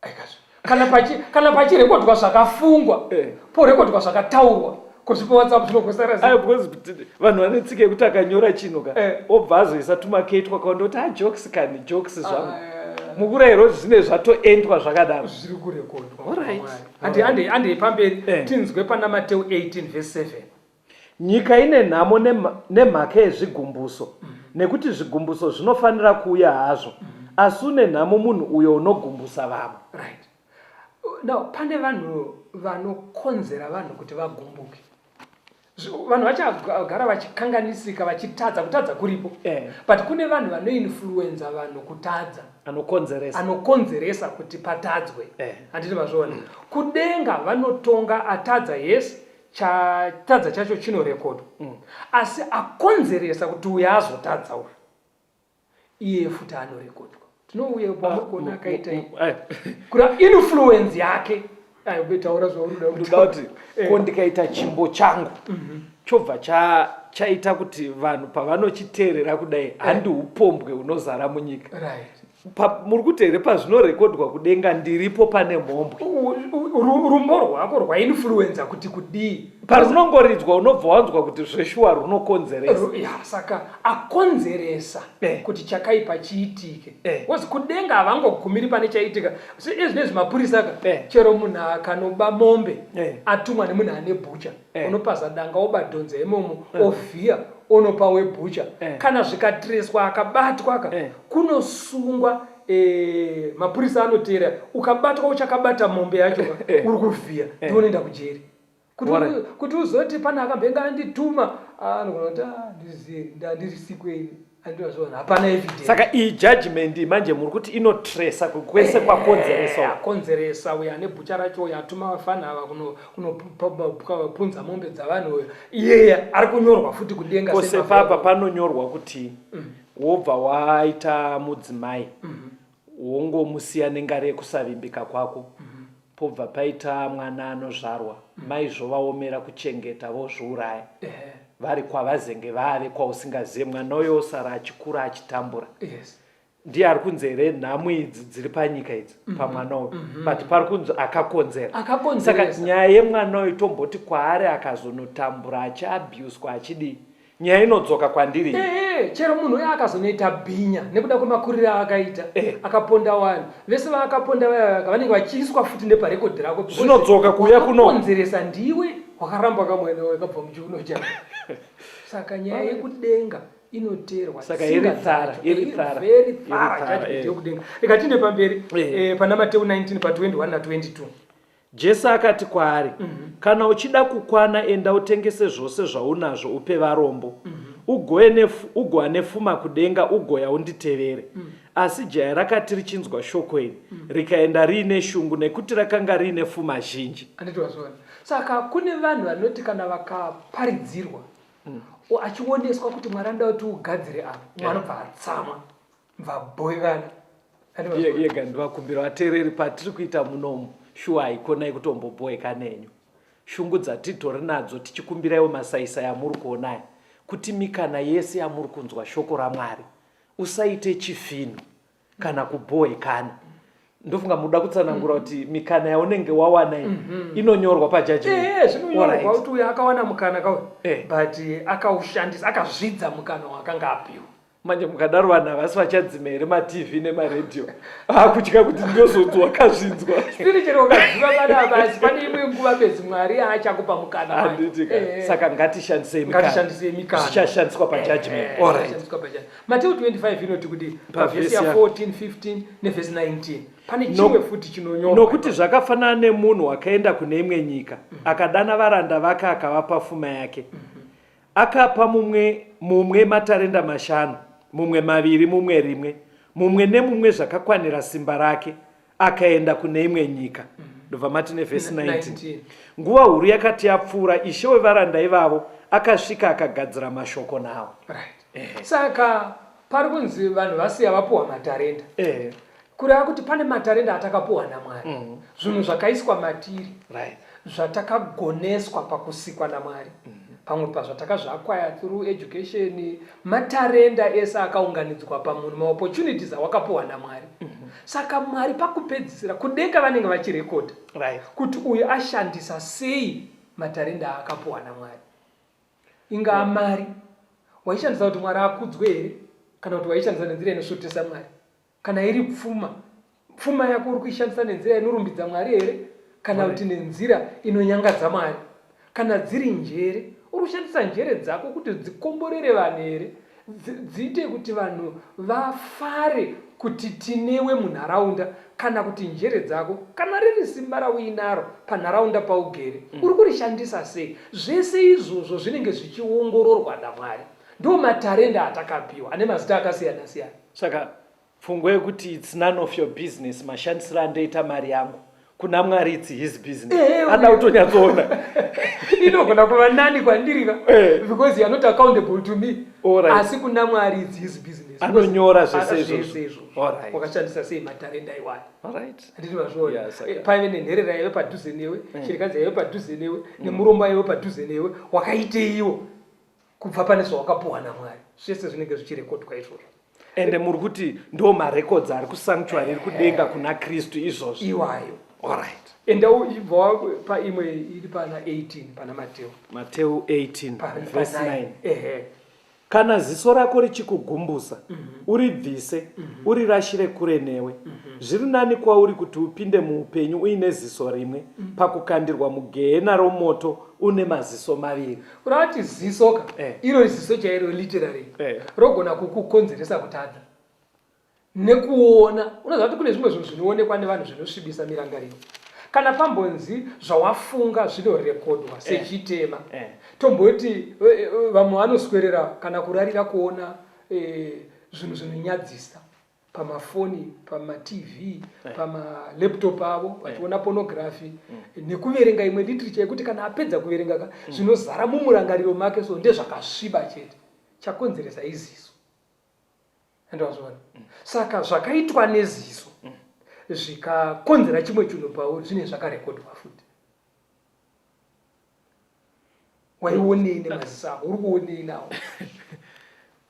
Aikazve. Kana pachi kana pachirekodwa zvakafungwa, eh. porekodwa zvakataurwa. Kuzvipa WhatsApp zvinogosara sei? Ayo because vanhu vane tsika yekuti akanyora chinhu ka eh. obva azoisa tumakei twakawanda kuti ah jokes kani jokes zvangu. Ah, eh. Mukurairo zvine zvatoendwa zvakadaro. Zviri kurekodwa. All right. Handi handi handi pamberi eh. tinzwe pana Mateo 18 verse 7. Nyika ine nhamo nemhaka yezvigumbuso, nekuti zvigumbuso zvinofanira kuuya hazvo, asi une nhamo munhu uyo unogumbusa vamwe. Right. Now, pane vanhu vanokonzera vanhu kuti vagumbuke. Vanhu vachagara vachikanganisika, vachitadza, kutadza kuripo. Eh. But kune vanhu vanoinfluenza vanhu kutadza. Anokonzeresa. Anokonzeresa kuti patadzwe. Eh. Handiti mazviona. Kudenga vanotonga atadza, yes, chatadza chacho chinorekodwa mm. asi akonzeresa kuti uyo azotadza uyu iye futi anorekodwa tinouye pamuri ah, kuona akaita mm, mm, eh. kura influence yake taura zvaunoda kuti eh. ko ndikaita chimbo changu mhm. chobva chaita kuti vanhu pavanochiteerera kudai eh. handi upombwe unozara munyika muri kuti here pazvinorekodwa kudenga ndiripo pane mhombwe rumbo rwako rwainfluenza kuti kudii parunongoridzwa unobva wanzwa kuti zveshuwa runokonzeresa ya saka akonzeresa eh. kuti chakaipa chiitike eh. bcause kudenga havangogumiri pane chaitika ezvinezvi mapurisa ka eh. chero munhu akanoba mombe eh. atumwa nemunhu ane bhucha eh. unopaza danga woba dhonza imomo eh. ovhiya onopa webhucha eh. kana zvikatreswa akabatwa ka eh. kunosungwa eh, mapurisa anoteera ukabatwa uchakabata mombe yacho ka eh. uri kuvhiya eh. ndiunoenda kujeri kuti, kuti uzoti pane akambenge andituma ah, anogona kuti ah, ndizive ndandiri sikweni andivazviona hapana evidence saka iyi judgment manje muri kuti inotresa kwese kwakonzeresa eh, akonzeresa uyo ane bhucha racho uyo atuma vafana ava kunopunza mombe dzavanhu uyo iyeye ari kunyorwa futi kudenga kose papa panonyorwa kuti mm. Wobva waita mudzimai mm -hmm. wongomusiya nengari yekusavimbika kwako mm -hmm. pobva paita mwana anozvarwa mm -hmm. mai zvovaomera kuchengeta vozviuraya yeah. vari kwavazenge vave kwausingazive mwana uyo osara achikura achitambura yes. Ndiye ari kunzi here nhamo idzi dziri panyika idzi mm -hmm. pamwana uyu mm -hmm. but pari kunzi akakonzera saka nyaya yemwana uyu tomboti kwaari akazonotambura achiabuswa achidii nyaya inodzoka kwandiri eh, chero munhu uyo akazonoita bhinya nekuda kwemakuriro aakaita eh. akaponda vanhu vese vaakaponda vaya vanenge vachiiswa futi neparekodhi rako zvinodzoka kuuya kunokonzeresa ndiwe wakaramba kamwana wakabva muchiuno chako saka nyaya yekudenga inoteerwa saka iri tsara iri tsara very tsara judgment eh. yekudenga rega tiende pamberi eh. eh, pana Mateu 19 pa 21 na 22 Jesu akati kwaari, mm -hmm. Kana uchida kukwana enda utengese zvose zvaunazvo upe varombo, mm -hmm. ugoa nefuma kudenga ugoya unditevere. Mm -hmm. Asi jaya rakati richinzwa shoko iri mm -hmm. rikaenda riine shungu nekuti rakanga riine fuma zhinji. Saka kune vanhu vanoti kana vakaparidzirwa mm. Achioneswa kuti Mwari anoda kuti ugadzire apa, umwe anobva atsamwa, bva abhoikana. Yega ndivakumbira vateereri patiri kuita munomu shuwa haikonai kutombobhoeka nenyu. Shungu dzatitori nadzo tichikumbiraiwo masaisai amuri kuonaya kuti mikana yese yamuri kunzwa shoko raMwari usaite chifinu kana kubhohekana ndofunga muda kutsanangura mm. kuti mikana yaunenge wawana iyi mm -hmm. inonyorwa pajudgment eh, zvinonyorwa kuti uyo akawana mukana kauyu eh. but akaushandisa akazvidza mukana waakanga apiwa manje mukadaro vanhu havasi vachadzima here matv nemaredhiyo akutya kuti ndozonzi wakazvinzwa siri chero ukaziva vana basi pane imwe nguva bedzi mwari aachakupa mukana handitika eh, eh. saka ngatishandisei ngatishandisei mikana zvichashandiswa pajudgment eh, alright Mateo 25 inoti kuti pavhesi ya 14 15 nevhesi 19 pane chimwe futi chinonyorwa nokuti zvakafanana nemunhu wakaenda kune imwe nyika mm -hmm. akadana varanda vake akavapa fuma yake mm -hmm. akapa mumwe mumwe matarenda mashanu. mumwe maviri, mumwe rimwe, mumwe nemumwe zvakakwanira simba rake, akaenda kune imwe nyika. Ndobva mati nevhesi 19. 19. Nguva huru yakati yapfuura, ishe wevaranda ivavo akasvika akagadzira mashoko navo. Right. Saka pari kunzi vanhu vasiya vapuwa matarenda. Kureva kuti pane matarenda atakapuwa naMwari. Zvinhu zvakaiswa matiri. Right. Zvatakagoneswa pakusikwa naMwari. Pamwe pazvatakazviacquire through education, matarenda ese akaunganidzwa pamunhu, maopportunities awakapuwa naMwari. Saka Mwari pakupedzisira kudenga vanenge vachirekodha. Right. Kuti uyu ashandisa sei matarenda aakapuwa naMwari. Ingaa mari, waishandisa kuti Mwari akudzwe here kana kuti waishandisa nenzira inosvotesa Mwari? Kana iri pfuma, pfuma yako uri kuishandisa nenzira inorumbidza Mwari here kana kuti nenzira inonyangadza Mwari? Kana dziri njere, uri kushandisa njere dzako kuti dzikomborere vanhu here, dziite kuti vanhu vafare kuti tinewe munharaunda, kana kuti njere dzako, kana riri simba rauinaro panharaunda paugere, uri kurishandisa sei? Zvese izvozvo zvinenge zvichiongororwa naMwari. Ndo matarenda atakapiwa ane mazita akasiyana siyana. Saka pfungwa yekuti it's none of your business mashandisiro andoita mari yangu kuna Mwari it's his business. Ada kutonyatsoona. Inogona kuva nani kwandiri ka because you are not accountable to me. Alright. Asi kuna Mwari it's his business. Anonyora zvese izvozvo. Zvese izvozvo. Alright. Wakashandisa sei matarenda iwayo? Alright. Handiti mazviona? Yes, I Paive nenherera yaive padhuze newe, chirikadzi yaive padhuze newe, nemurombo aive padhuze newe, wakaiteiwo kubva pane zvawakapuwa naMwari? Zvese zvinenge zvichirekodwa izvozvo. Ende muri kuti ndo marecords ari kusanctuary iri kudenga kuna Kristu izvozvo. Iwayo. Alright. Enda ibva paimwe iri pana 18 pana Mateo. Mateo 18 verse 9. Ehe. Kana ziso rako richikugumbusa, uribvise, urirashire kure newe. Zviri nani kwauri kuti upinde muupenyu uine ziso rimwe, pakukandirwa mugehena romoto une maziso maviri. Kurati ziso ka, iro ziso chairo literally, rogona kukukonzeresa kutadza. Nekuona, unoziva kuti kune zvimwe zvinhu zvinoonekwa nevanhu zvinosvibisa mirangariro. Kana pambonzi zvawafunga zvinorekodwa sechitema. Tomboti vamwe vanoswerera kana kurarira kuona zvinhu zvinonyadzisa pamafoni, pamaTV, pamalaptop avo, vachiona pornography, nekuverenga imwe literature yekuti kana apedza kuverenga ka, zvinozara mumurangariro make, so ndezvakasviba chete. Chakonzeresa iziso. Andazviona. Saka zvakaitwa neziso zvikakonzera chimwe chinhu pauri, zvinenge zvakarekodwa futi. Waionei nemaziso ako? Uri kuonei nawo?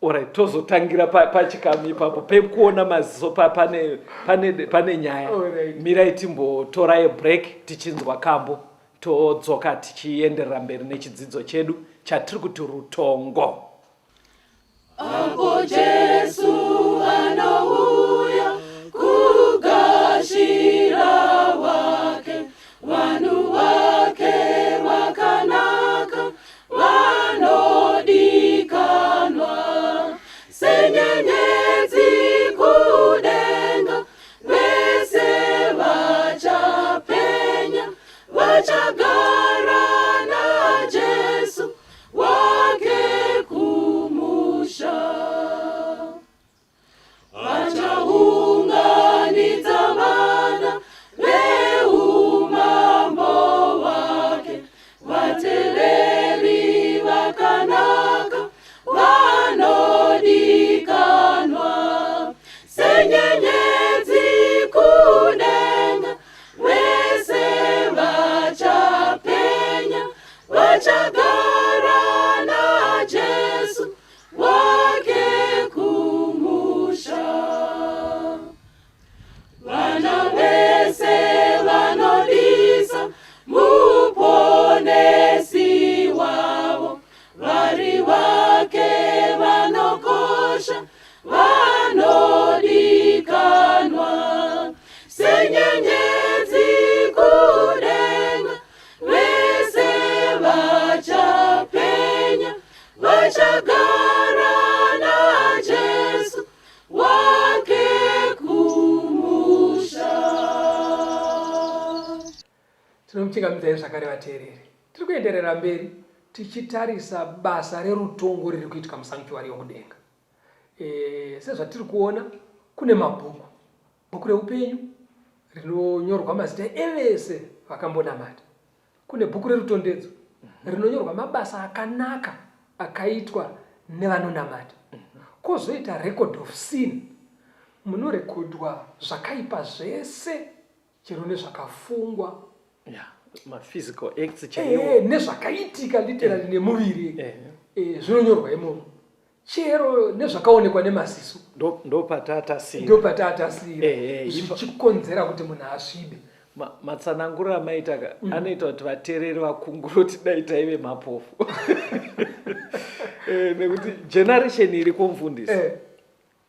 Alright, tozotangira pachikamu ipapo pekuona maziso pane nyaya. Alright. Mirai timbotora break tichinzwa kambo, todzoka tichienderera mberi nechidzidzo chedu chatiri kuti rutongo. Apo Jesu anouya kugashira wake, vanhu vake vakanaka vanodikanwa, senyenyedzi kudenga, vese vachapenya, vachagara naJesu wake kumusha. Vachaunganidza vana veumambo hwake, vateveri vakanaka vanodikanwa, senyenyedzi kudenga, vese vachapenya, vachagara naJesu wake kumusha. Vana vese vanodisa muponesi wavo, vari vake vanokosha vanodikanwa, senyenyedzi kudenga, vese vachapenya, vachagara naJesu wake kumusha. Tinomuchingamidzai zvakare vateereri. Tiri kuenderera mberi tichitarisa basa rerutongo riri kuitika musanctuary yokudenga. E, sezvatiri kuona kune mabhuku, bhuku reupenyu rinonyorwa mazita evese vakambonamata, kune bhuku rerutondedzo rinonyorwa mabasa akanaka akaitwa nevanonamata, kwozoita record of sin munorekodwa zvakaipa zvese chero nezvakafungwa yeah, maphysical acts chaiwo eh, nezvakaitika literally eh. nemuviri eh. eh, zvinonyorwa imomo chero nezvakaonekwa nemaziso ndopatatasira ndopatatasira eh, eh, zvichikonzera kuti munhu asvibe matsananguro amaita ka mm. anoita kuti vateereri vakungure kuti dai taive mapofu eh, nekuti generation iri kumfundisi eh.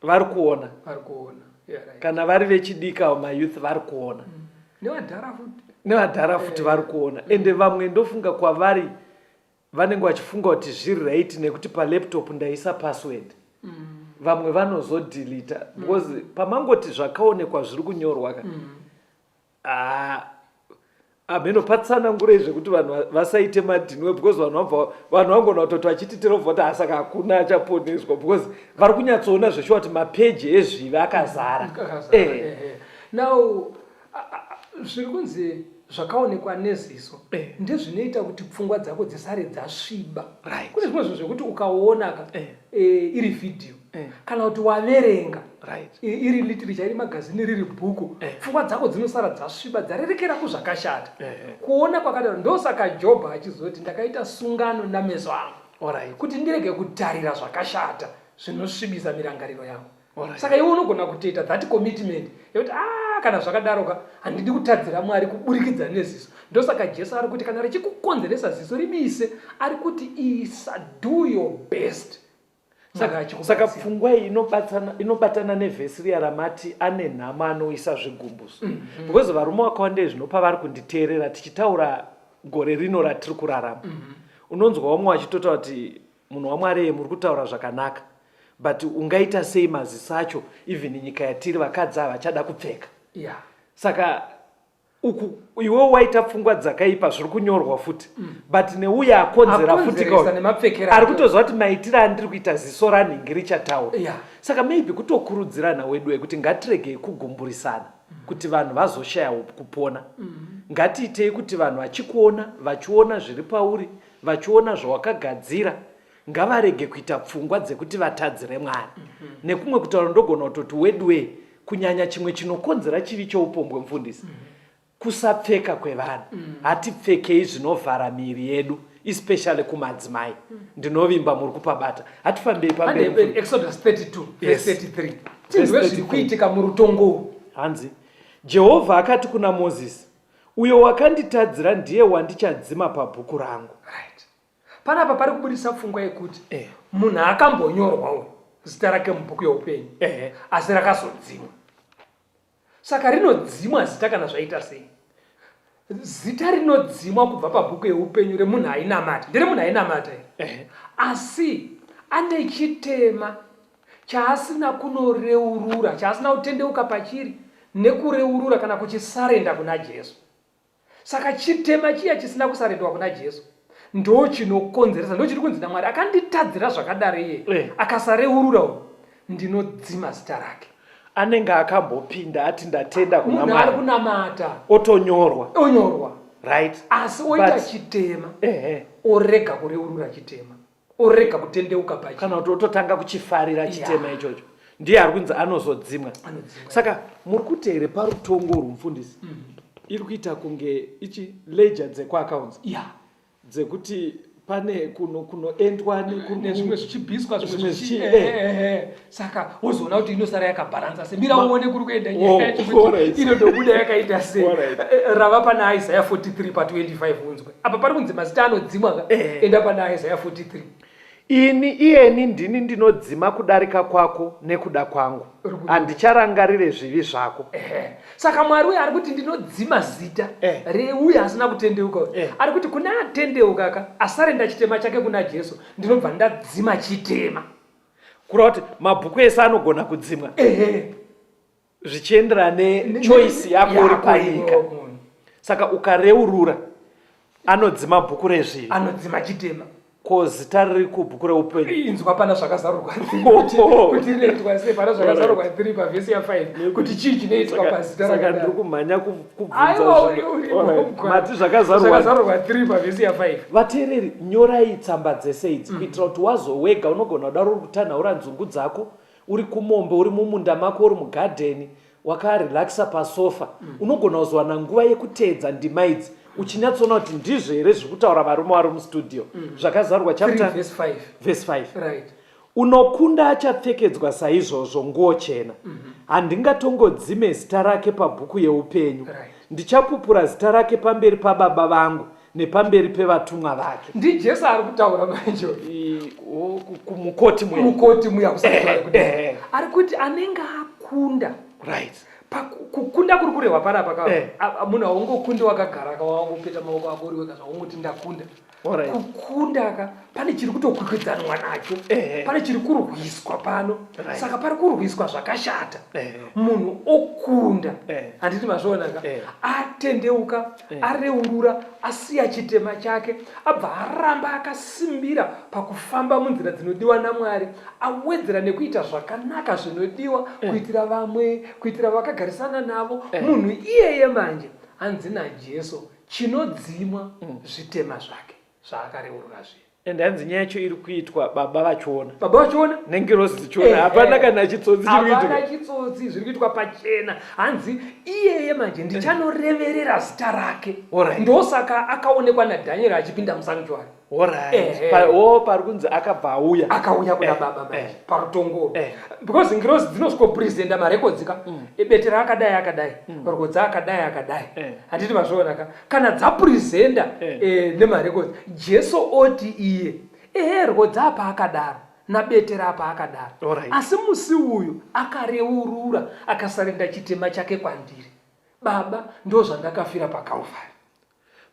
vari kuona vari kuona yeah, right. kana vari vechidiki avo mayouth vari kuona mm. nevadhara futi nevadhara futi eh. vari kuona mm. ende vamwe ndofunga kwavari vanenge vachifunga kuti zviri right nekuti palaptop ndaisa password mm. vamwe vanozodhilita mm. because mm. pamangoti zvakaonekwa zviri kunyorwa ka mm. Ah, hameno patsanangurei zvekuti vanhu vasaite madhinwe because vanhu vabva vanhu vangona kutoti vachiti tirovha kuti asaka hakuna achaponeswa because vari kunyatsoona zveshuwa kuti mapeji ezvivi akazara eh. eh. Now zviri kunzi zvakaonekwa neziso eh. ndezvinoita kuti pfungwa dzako dzisare dzasviba right. Kune zvimwe zvinhu zvekuti ukaona ka eh. E, iri vhidhiyo eh. Kana kuti waverenga right. Iri literature iri magazini riri bhuku eh. Pfungwa dzako dzinosara dzasviba dzarerekera kuzvakashata eh. eh. Kuona kwakadaro ndosaka Jobho achizoti ndakaita sungano nameso angu right. Kuti ndirege kutarira zvakashata zvinosvibisa mirangariro yangu right. Saka iwe unogona kutoita that commitment yekuti ah, kana zvakadaro ka handidi kutadzira Mwari kuburikidza neziso. Ndosaka Jesu ari kuti kana richikukonzeresa ziso ribise, ari kuti isa, do your best. Saka, saka pfungwa iyi inobatana nevhesi riya ramati ane nhamo anoisa zvigumbuso mm -hmm. Because varume vakawanda zvino pavari kunditeerera tichitaura gore rino ratiri kurarama mm -hmm. Unonzwa vamwe vachitotaura kuti munhu waMwari muri kutaura zvakanaka but ungaita sei maziso acho even nyika yatiri vakadzi havachada kupfeka yeah. Saka uku iwe waita pfungwa dzakaipa zviri kunyorwa futi mm. But neuye akonzera futi ari kutoziva kuti maitiro andiri kuita ziso ranhingi richataura yeah. Saka maybe kutokurudzirana wedu ekuti ngatiregei kugumburisana mm. Kuti vanhu vazoshaya kupona mm. Ngatiitei kuti vanhu vachikuona vachiona zviri pauri vachiona zvawakagadzira ngavarege kuita pfungwa dzekuti vatadzire Mwari mm -hmm. Nekumwe kutaura ndogona kutoti weduwee kunyanya chimwe chinokonzera chivi choupombwe mufundisi mm -hmm. Kusapfeka kwevanhu mm -hmm. Hatipfekei zvinovhara miiri yedu especially kumadzimai mm -hmm. Ndinovimba muri kupabata hatifambei pamberi Exodus 32 verse 33 tinzwe zviri kuitika murutongo. Hanzi Jehovha akati kuna Mozisi, uyo wakanditadzira ndiye wandichadzima pabhuku rangu. Right. Panapa pari kubudisa pfungwa yekuti eh. Munhu akambonyorwa uyu zita rake mubhuku youpenyu eh. Asi rakazodzimwa. Saka rinodzimwa zita kana zvaita sei? Zita rinodzimwa kubva pabhuku yeupenyu remunhu ainamata nderemunhu ainamata eh. Asi ane chitema chaasina kunoreurura, chaasina kutendeuka pachiri nekureurura kana kuchisarenda kuna Jesu. Saka chitema chiya chisina kusarendwa kuna Jesu ndo chinokonzeresa, ndo chiri kunzi naMwari akanditadzira zvakadaro iye eh. Akasareurura uyu ndinodzima zita rake. Anenge akambopinda ati ndatenda kuna Munhu ari kunamata otonyorwa onyorwa right asi oita chitema eh. Orega kureurura chitema, orega kutendeuka pachi kana kuti ototanga kuchifarira chitema yeah. Ichocho ndiye ari kunzi anozodzimwa. Saka muri kuti here parutongo urwu mufundisi mm. Iri kuita kunge ichi ledger dzekuaccounts yeah. Dzekuti pane kunoendwa nezvimwe zvichibviswa zvimwe zvichi eh, eh, eh. Saka wozoona kuti inosara yakabharansa se mira uone kuri kuenda nyaya oh, inodobuda yakaita se rava pana Isaya 43 pa 25 unzwe apa pari kunzi mazita anodzimwa ka enda pana Isaya 43. Ini iyeni ndini ndinodzima kudarika kwako nekuda kwangu, handicharangarire zvivi zvako. Saka Mwari uyo ari kuti ndinodzima zita eh. reuyo asina kutendeuka eh. Ari kuti kune atendeuka ka asarenda chitema chake kuna Jesu, ndinobva ndadzima chitema. Kureva kuti mabhuku ese anogona kudzimwa zvichienderana nechoice yako uri panyika. Saka ukareurura anodzima bhuku rezvivi, anodzima chitema. Ko zita riri kubhuku reupenyu? Inzwa pana Zvakazarurwa kuti rinoitwa sei pana Zvakazarurwa 3 pavhesi ya5 kuti chii chinoitwa pazita. Saka ndiri kumhanya kubvunzamati Zvakazarurwa 3 pavhesi ya5. Vateereri, nyorai tsamba dzese idzi kuitira kuti wazowega unogona kudaro uri kutanhaura nzungu dzako, uri kumombe, uri mumunda mako, uri mugadheni, wakarelaxa pasofa, unogona kuzowana nguva yekuteedza ndima idzi uchinyatsoona kuti ndizvo here zviri kutaura varume vari mustudio. Zvakazarurwa chapter 3 verse 5. Verse 5. Right. Unokunda achapfekedzwa saizvozvo nguo chena. Handingatongodzime zita rake pabhuku yeupenyu. Ndichapupura zita rake pamberi paBaba vangu nepamberi pevatumwa vake. NdiJesu ari kutaura manje. Kumukoti muya. Mukoti muya kusati kuti. Ari kuti anenge akunda. Kukunda kuri kurehwa panapa ka. Munhu haungokundi wakagara ka, wangopeta maoko ako uri wega zvawongoti ndakunda. Kukunda ka pane chiri kutokwikwidzanwa nacho, pane chiri kurwiswa pano. Saka pari kurwiswa zvakashata, munhu okunda. Handiti mazviona ka? Atendeuka, areurura, asiya chitema chake, abva aramba akasimbira pakufamba munzira dzinodiwa naMwari, awedzera nekuita zvakanaka zvinodiwa kuitira vamwe, kuitira vakagarisana navo. Munhu iyeye manje hanzi naJesu chinodzimwa zvitema zvake zvaakareurura zviya. And hanzi nyaya yacho iri kuitwa Baba vachiona. Baba vachiona. Nengirozi dzichiona. Hapana kana chitsotsi chiri kuitika. Hapana chitsotsi, zviri kuitwa pachena. Hanzi iyeye manje ndichanoreverera zita rake. Ndosaka akaonekwa naDhanieri achipinda musanctuary. Oh, pari kunzi akabva auya. Akauya kuna Baba manje parutongo. Because ngirozi dzinosvikopresenta marekodzi ka. Betera akadai akadai, rwodza akadai akadai. Handiti mazviona ka? Kana dzapresenta nemarekodzi, Jesu oti iye, ehe, rwodza apa akadaro, naBetera apa akadaro. Asi musi uyu akareurura, akasarenda chitema chake kwandiri. Baba, ndozvandakafira paKalvari.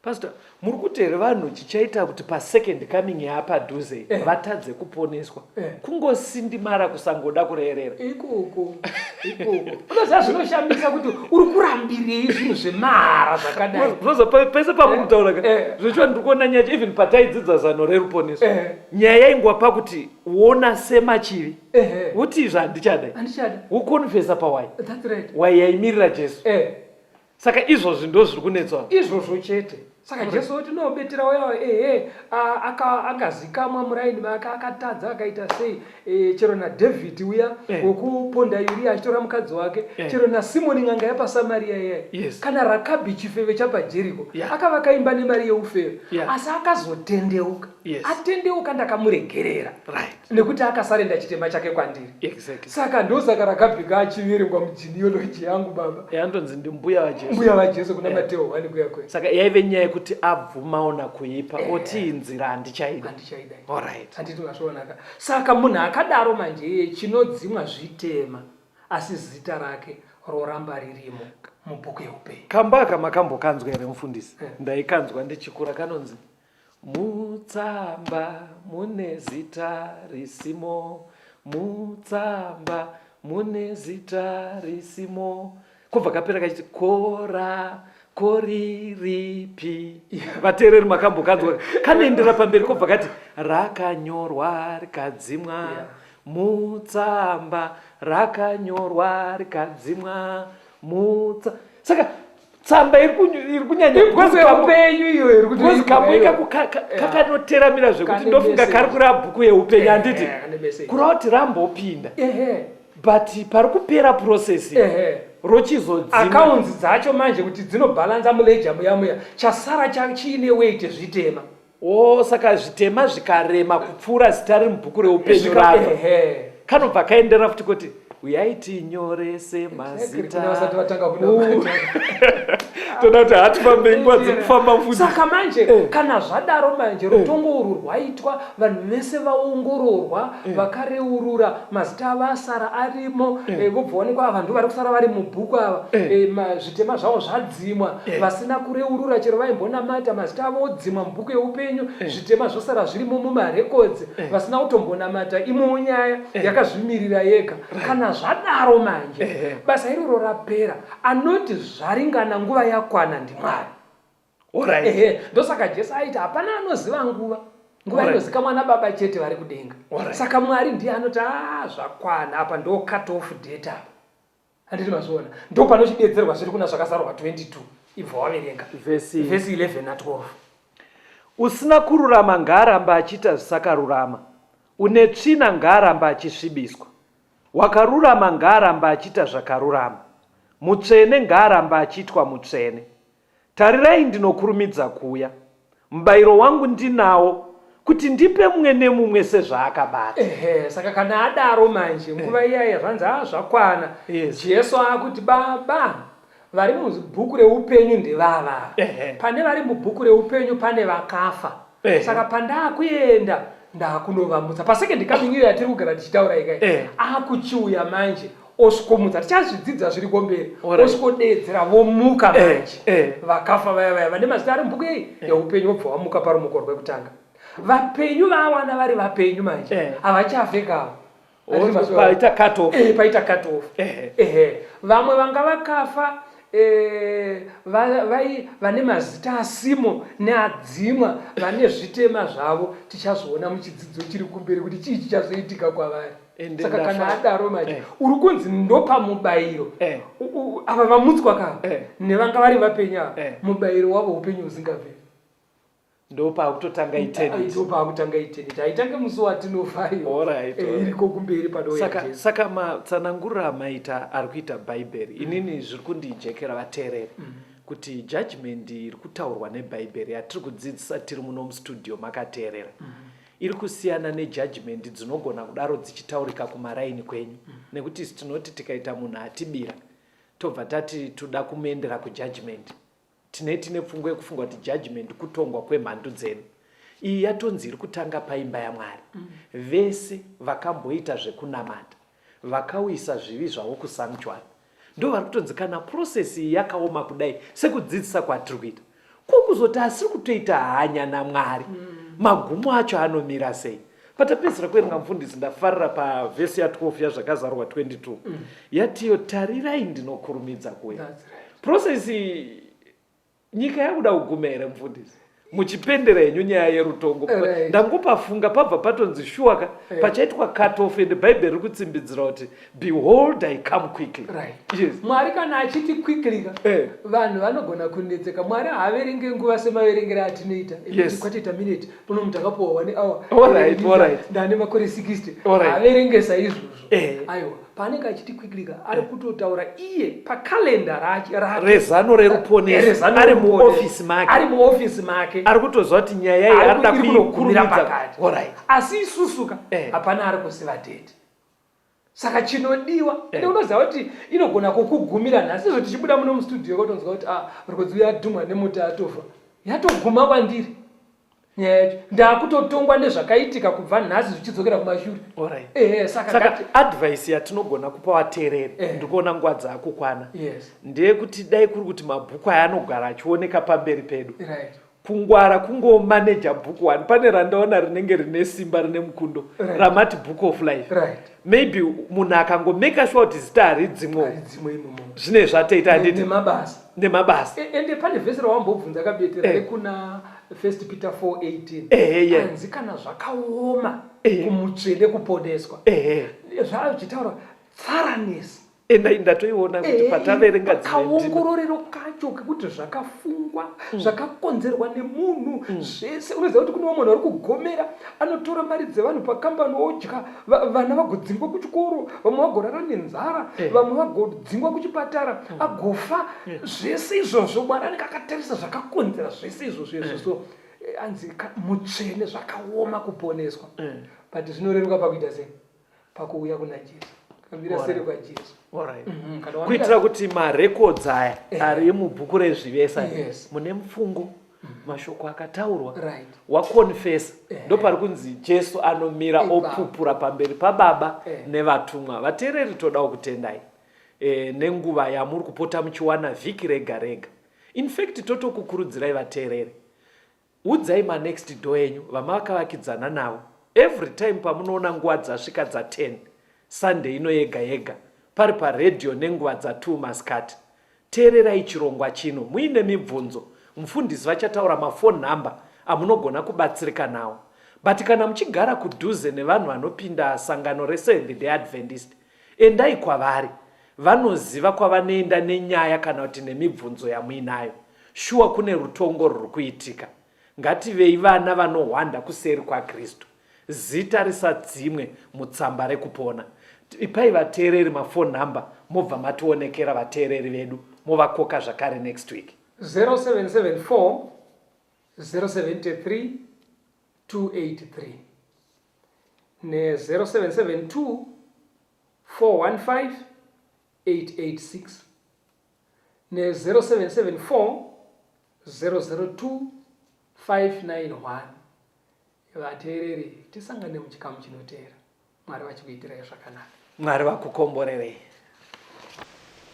Pastor, muri kuti here vanhu chichaita kuti pasecond coming yaapadhuze vatadze kuponeswa kungosindimara, kusangoda kureerera? Ikoko ikoko. Unoziva zvinoshamisa kuti uri kurambirei zvinhu zvemahara zvakadai? Unoziva pese pamuri kutaura ka, zvechiwa ndiri kuona nyaya even pataidzidza zano reruponeso, nyaya yaingwa pakuti wona semachivi, woti izvi handichada, Handichada. Wokonfesa pawai. That's right. Wai yaimirira Jesu. Saka izvozvi ndo zviri kunetswa. Izvozvo chete. Saka Jesu oti no, Betera uya, ehe, akazikamwa muraini make, akatadza, akaita sei, chero naDhavhidhi uya wekuponda Uriya achitora mukadzi wake, chero naSimoni n'anga yapaSamaria iyaya, kana Rakabhi chifeve chapaJeriko, akavaka imba nemari yeufeve, asi akazotendeuka. Atendeuka ndakamuregerera. Nekuti akasarenda chitema chake kwandiri. Saka ndosaka rakabvika achiverengwa mugenealogy yangu baba. Antonzi ndimbuya vaJesu. Mbuya vaJesu kuna Mateo 1 kuya kuya. Saka yaive nyaya yekuti abvumaona kuipa, oti inzira handichaida. Handichaida. Handiti mazvionaka. Saka munhu akadaro manje iye chinodzimwa zvitema, asi zita rake roramba ririmo mubhuku yeupenyu. Kamba aka makambokanzwa here mufundisi? Ndaikanzwa ndichikura, kanonzi Mutsamba mune zita risimo, mutsamba mune zita risimo. Kobva kapera kachiti kora koriripi. Vateereri makambokanzwa kanoendera pamberi kobva kati rakanyorwa rikadzimwa. Mutsamba rakanyorwa rikadzimwa mutsa. Saka tsamba iri kunyanya Ibhuku yeupenyu iyo iri kuti because kambo iyo. ikako kakanoteramira zvekuti Kane ndofunga message. kari kureva bhuku yeupenyu, handiti? Kane message. Kureva kuti rambopinda, but pari kupera process rochizodzima. Accounts dzacho manje kuti dzinobhalanza muledger muya muya, chasara chiine weight zvitema. O, saka zvitema zvikarema kupfuura zita riri mubhuku reupenyu rafa. Kanobva kaendera futi kuti uyai tinyorese mazita. Kune vasati vatanga kunamata. Toda kuti hatifambe nguva dzekufamba futi. Saka manje kana zvadaro manje, rutongo urwu rwaitwa, vanhu vese vaongororwa, vakareurura, mazita avo asara arimo, vobva onekwa ava ndo vari kusara vari mubhuku ava, zvitema zvavo zvadzimwa. Vasina kureurura chero vaimbonamata, mazita avo odzimwa mubhuku yeupenyu, zvitema zvosara zvirimo mumarekodzi. Vasina kutombonamata, imowo nyaya yakazvimirira yega. Kana zvadaro manje, basa iroro rapera, anoti zvaringana, nguva yakwana, ndiMwari. Ehe, ndosaka Jesu aiti hapana anoziva nguva. Nguva inozikamwa nababa chete vari kudenga. Saka Mwari ndiye anoti a ah, zvakwana apa ndo cut off date apa. Handiti mazviona? Ndo panochidedzerwa zviri kuna Zvakazarurwa 22 ibva waverenga vhesi 11 na 12. Usina kururama ngaaramba achiita zvisakarurama, une tsvina ngaaramba achisvibiswa, wakarurama ngaaramba achiita zvakarurama, mutsvene ngaaramba achiitwa mutsvene. Tarirai ndinokurumidza kuuya, mubayiro wangu ndinawo, kuti ndipe mumwe nemumwe sezvaakabata. Ehe, saka kana adaro manje nguva iya iya zvanzi haa zvakwana. Yes. Jesu akuti baba vari mubhuku reupenyu ndevava. Ehe. Pane vari mubhuku reupenyu pane vakafa. Ehe. Saka pandakuenda ndakunovamutsa. Pasecond coming iyo yatiri kugara tichitaura ikai. Ehe. Akuchiuya manje osvikomutsa tichazvidzidza zviri komberi Alright. osvikodeedzera vomuka Eh, manje eh. vakafa vaya vaya vane mazita ari mubhuku yei yeupenyu vobva vamuka parumuko rwekutanga vapenyu vaawana vari vapenyu manje Eh. havachafe kavo Oh, paita cut off. Eh, paita cut off Ehe. ehe vamwe vanga vakafa eh, vane mazita asimo neadzimwa vane zvitema zvavo tichazoona muchidzidzo chiri kumberi kuti chii chichazoitika kwavari Ende saka kana ndafa- adaro manje Eh. uri kunzi ndopa mubayiro Eh. Ava vamutswa ka Eh. nevanga vari vapenyu ava Eh. mubayiro wavo upenyu husingaperi. Ndopaakutotanga eternity. Ndopaakutanga eternity haitange musi watinofa iyo. Alright, Eh, alright. iriko kumberi panouya Saka, Jesu. saka matsananguriro amaita ari kuita bhaibheri inini zviri kundijekera vateereri kuti judgment iri kutaurwa nebhaibheri yatiri kudzidzisa tiri muno mustudio makateerera iri kusiyana nejudgment dzinogona kudaro dzichitaurika kumaraini kwenyu nekuti isu tinoti tikaita munhu atibira tobva tati toda kumuendera kujudgment tine tine pfungwa yekufunga kuti judgment kutongwa kwemhandu dzedu iyi yatonzi iri kutanga paimba yamwari vese vakamboita zvekunamata vakauyisa zvivi zvavo kusanctuary ndo vari kutonzi kana process iyi yakaoma kudai sekudzidzisa kwatiri kuita ko kuzoti asiri kutoita hanya namwari magumo acho anomira sei patapedzisira kuverenga mufundisi ndafarira pavhesi ya12 yazvakazarurwa 22 yatiyo tarirai ndinokurumidza kuuya That's right. process iyi nyika yakuda kuguma here mufundisi muchipendera henyu nyaya yerutongo Right. ndangopafunga pabva patonzi shuwaka pachaitwa cut off and bhaibheri riri kutsimbidzira kuti behold I come quickly Right. yes Mwari kana achiti quickly ka Eh. vanhu vanogona kunetseka. Mwari haaverenge nguva semaverengere atinoita. Yes. Kwatoita minute pano munhu takapuwa 1 hour. Alright, alright. Ndane makore 60. Alright. Haaverenge saizvozvo. Eh. Aiwa, paanenge achiti quickly ka ari kutotaura iye pakalenda rake rake. Rezano reruponeso. Rezano Ari reruponeso. muofisi make. Ari muofisi make. Ari kutoziva kuti nyaya iyi arikuda Ari kunogumira kuikurumidza. pakati. Alright. Asi isusuka Eh. hapana ari kuziva date. Saka chinodiwa Eh. ende unoziva kuti inogona kukugumira nhasi izvo tichibuda muno mustudio kotonzwa kuti ah rukodzi uya adhumwa nemuti atofa yatoguma kwandiri nyaya yacho ndakutotongwa nezvakaitika kubva nhasi zvichidzokera kumashure. Alright. Ehe, saka Saka ngati advice yatinogona kupa vateereri Eh. ndikuona nguva dzaakukwana Yes. ndeyekuti dai kuri kuti mabhuku aya anogara achioneka pamberi pedu Right. Kungwara kungomaneja book one pane randaona rinenge rine simba rine mukundo Right. ramati book of life Right. maybe munhu akangomeka sure kuti zita haridzimwo Haridzimwo imomo. zvine zvatoita handiti Nemabasa. Nemabasa. Ende pane vhesi rawambobvunza kabetera Eh. rekuna 1 Peter 4:18. Ehe, yeah. Hanzi kana zvakaoma Ehe. kumutsvene kuponeswa. Ehe. Zvazvichitaura thoroughness. Enda ndatoiona kuti pataverenga dzimwe ndima. Kaongororero kacho kekuti zvakafungwa zvakakonzerwa nemunhu zvese unoziva kuti kune vamwe vanhu vari kugomera anotora mari dzevanhu pakambani odya vana vagodzingwa kuchikoro vamwe vagorara nenzara vamwe vagodzingwa kuchipatara agofa zvese izvozvo Mwari anenge akatarisa zvakakonzera zvese izvozvo izvo so anzi mutsvene zvakaoma kuponeswa but zvinoreruka pakuita sei pakuuya kuna Jesu kamira seri kwaJesu Alright. Kana wamira Kuitira kuti marecords aya ari mubhuku rezvivesa Yes. mune mufungo mashoko akataurwa Right. wakonfesa ndopari kunzi Jesu anomira Ipapo. opupura pamberi pababa Eh. nevatumwa. Vateereri todawo kutendai nenguva yamuri kupota muchiwana vhiki rega rega. In fact totokukurudzirai vateereri Udzai ma next door enyu vamakavakidzana navo every time pamunoona nguva dzasvika dza 10 Sunday ino yega yega pari pa radio nenguva dza 2 masikati. Teererai chirongwa chino muine mibvunzo mufundisi vachataura ma phone number amunogona kubatsirika nawo. But kana muchigara kudhuze nevanhu vanopinda sangano reSeventh Day Adventist, endai kwavari. Vanoziva kwavanoenda nenyaya kana kuti nemibvunzo yamuinayo. Shuwa kune rutongo rwuri kuitika. Ngativei vana vanohwanda kuseri kwaKristu. Zita risadzimwe mutsamba rekupona. Ipai vateereri maphone number mobva mationekera vateereri vedu movakoka zvakare next week. 0774 073 283 ne 0772 415 886 ne 0774 002 591. Vateereri, tisangane muchikamu chinoteera. Mwari vachikuitirai zvakanaka. Mwari vakukomborerei.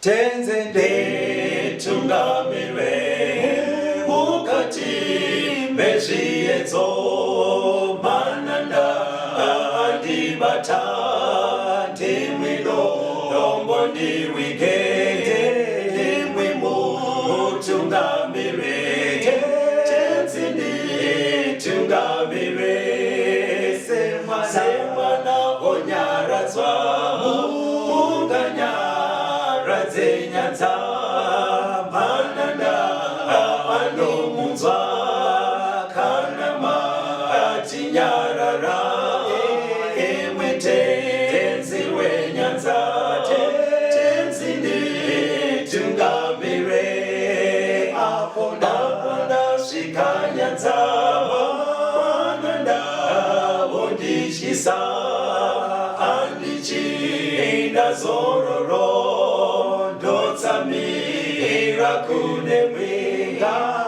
Tenze nditungamire mukati mezviedzo mananda andibata ndimwi dombo ndiwige ndimwi mutungamire tenzi nditungamire semwana onyaradzwa munganyaradze nyanza mananda anomunzwa kana matinyarara imwe tenzi wenyanza tenzi nditungamire apo ndasvika nyanza mananda vondityisa andichina zororo ndotsamira kune mwenga.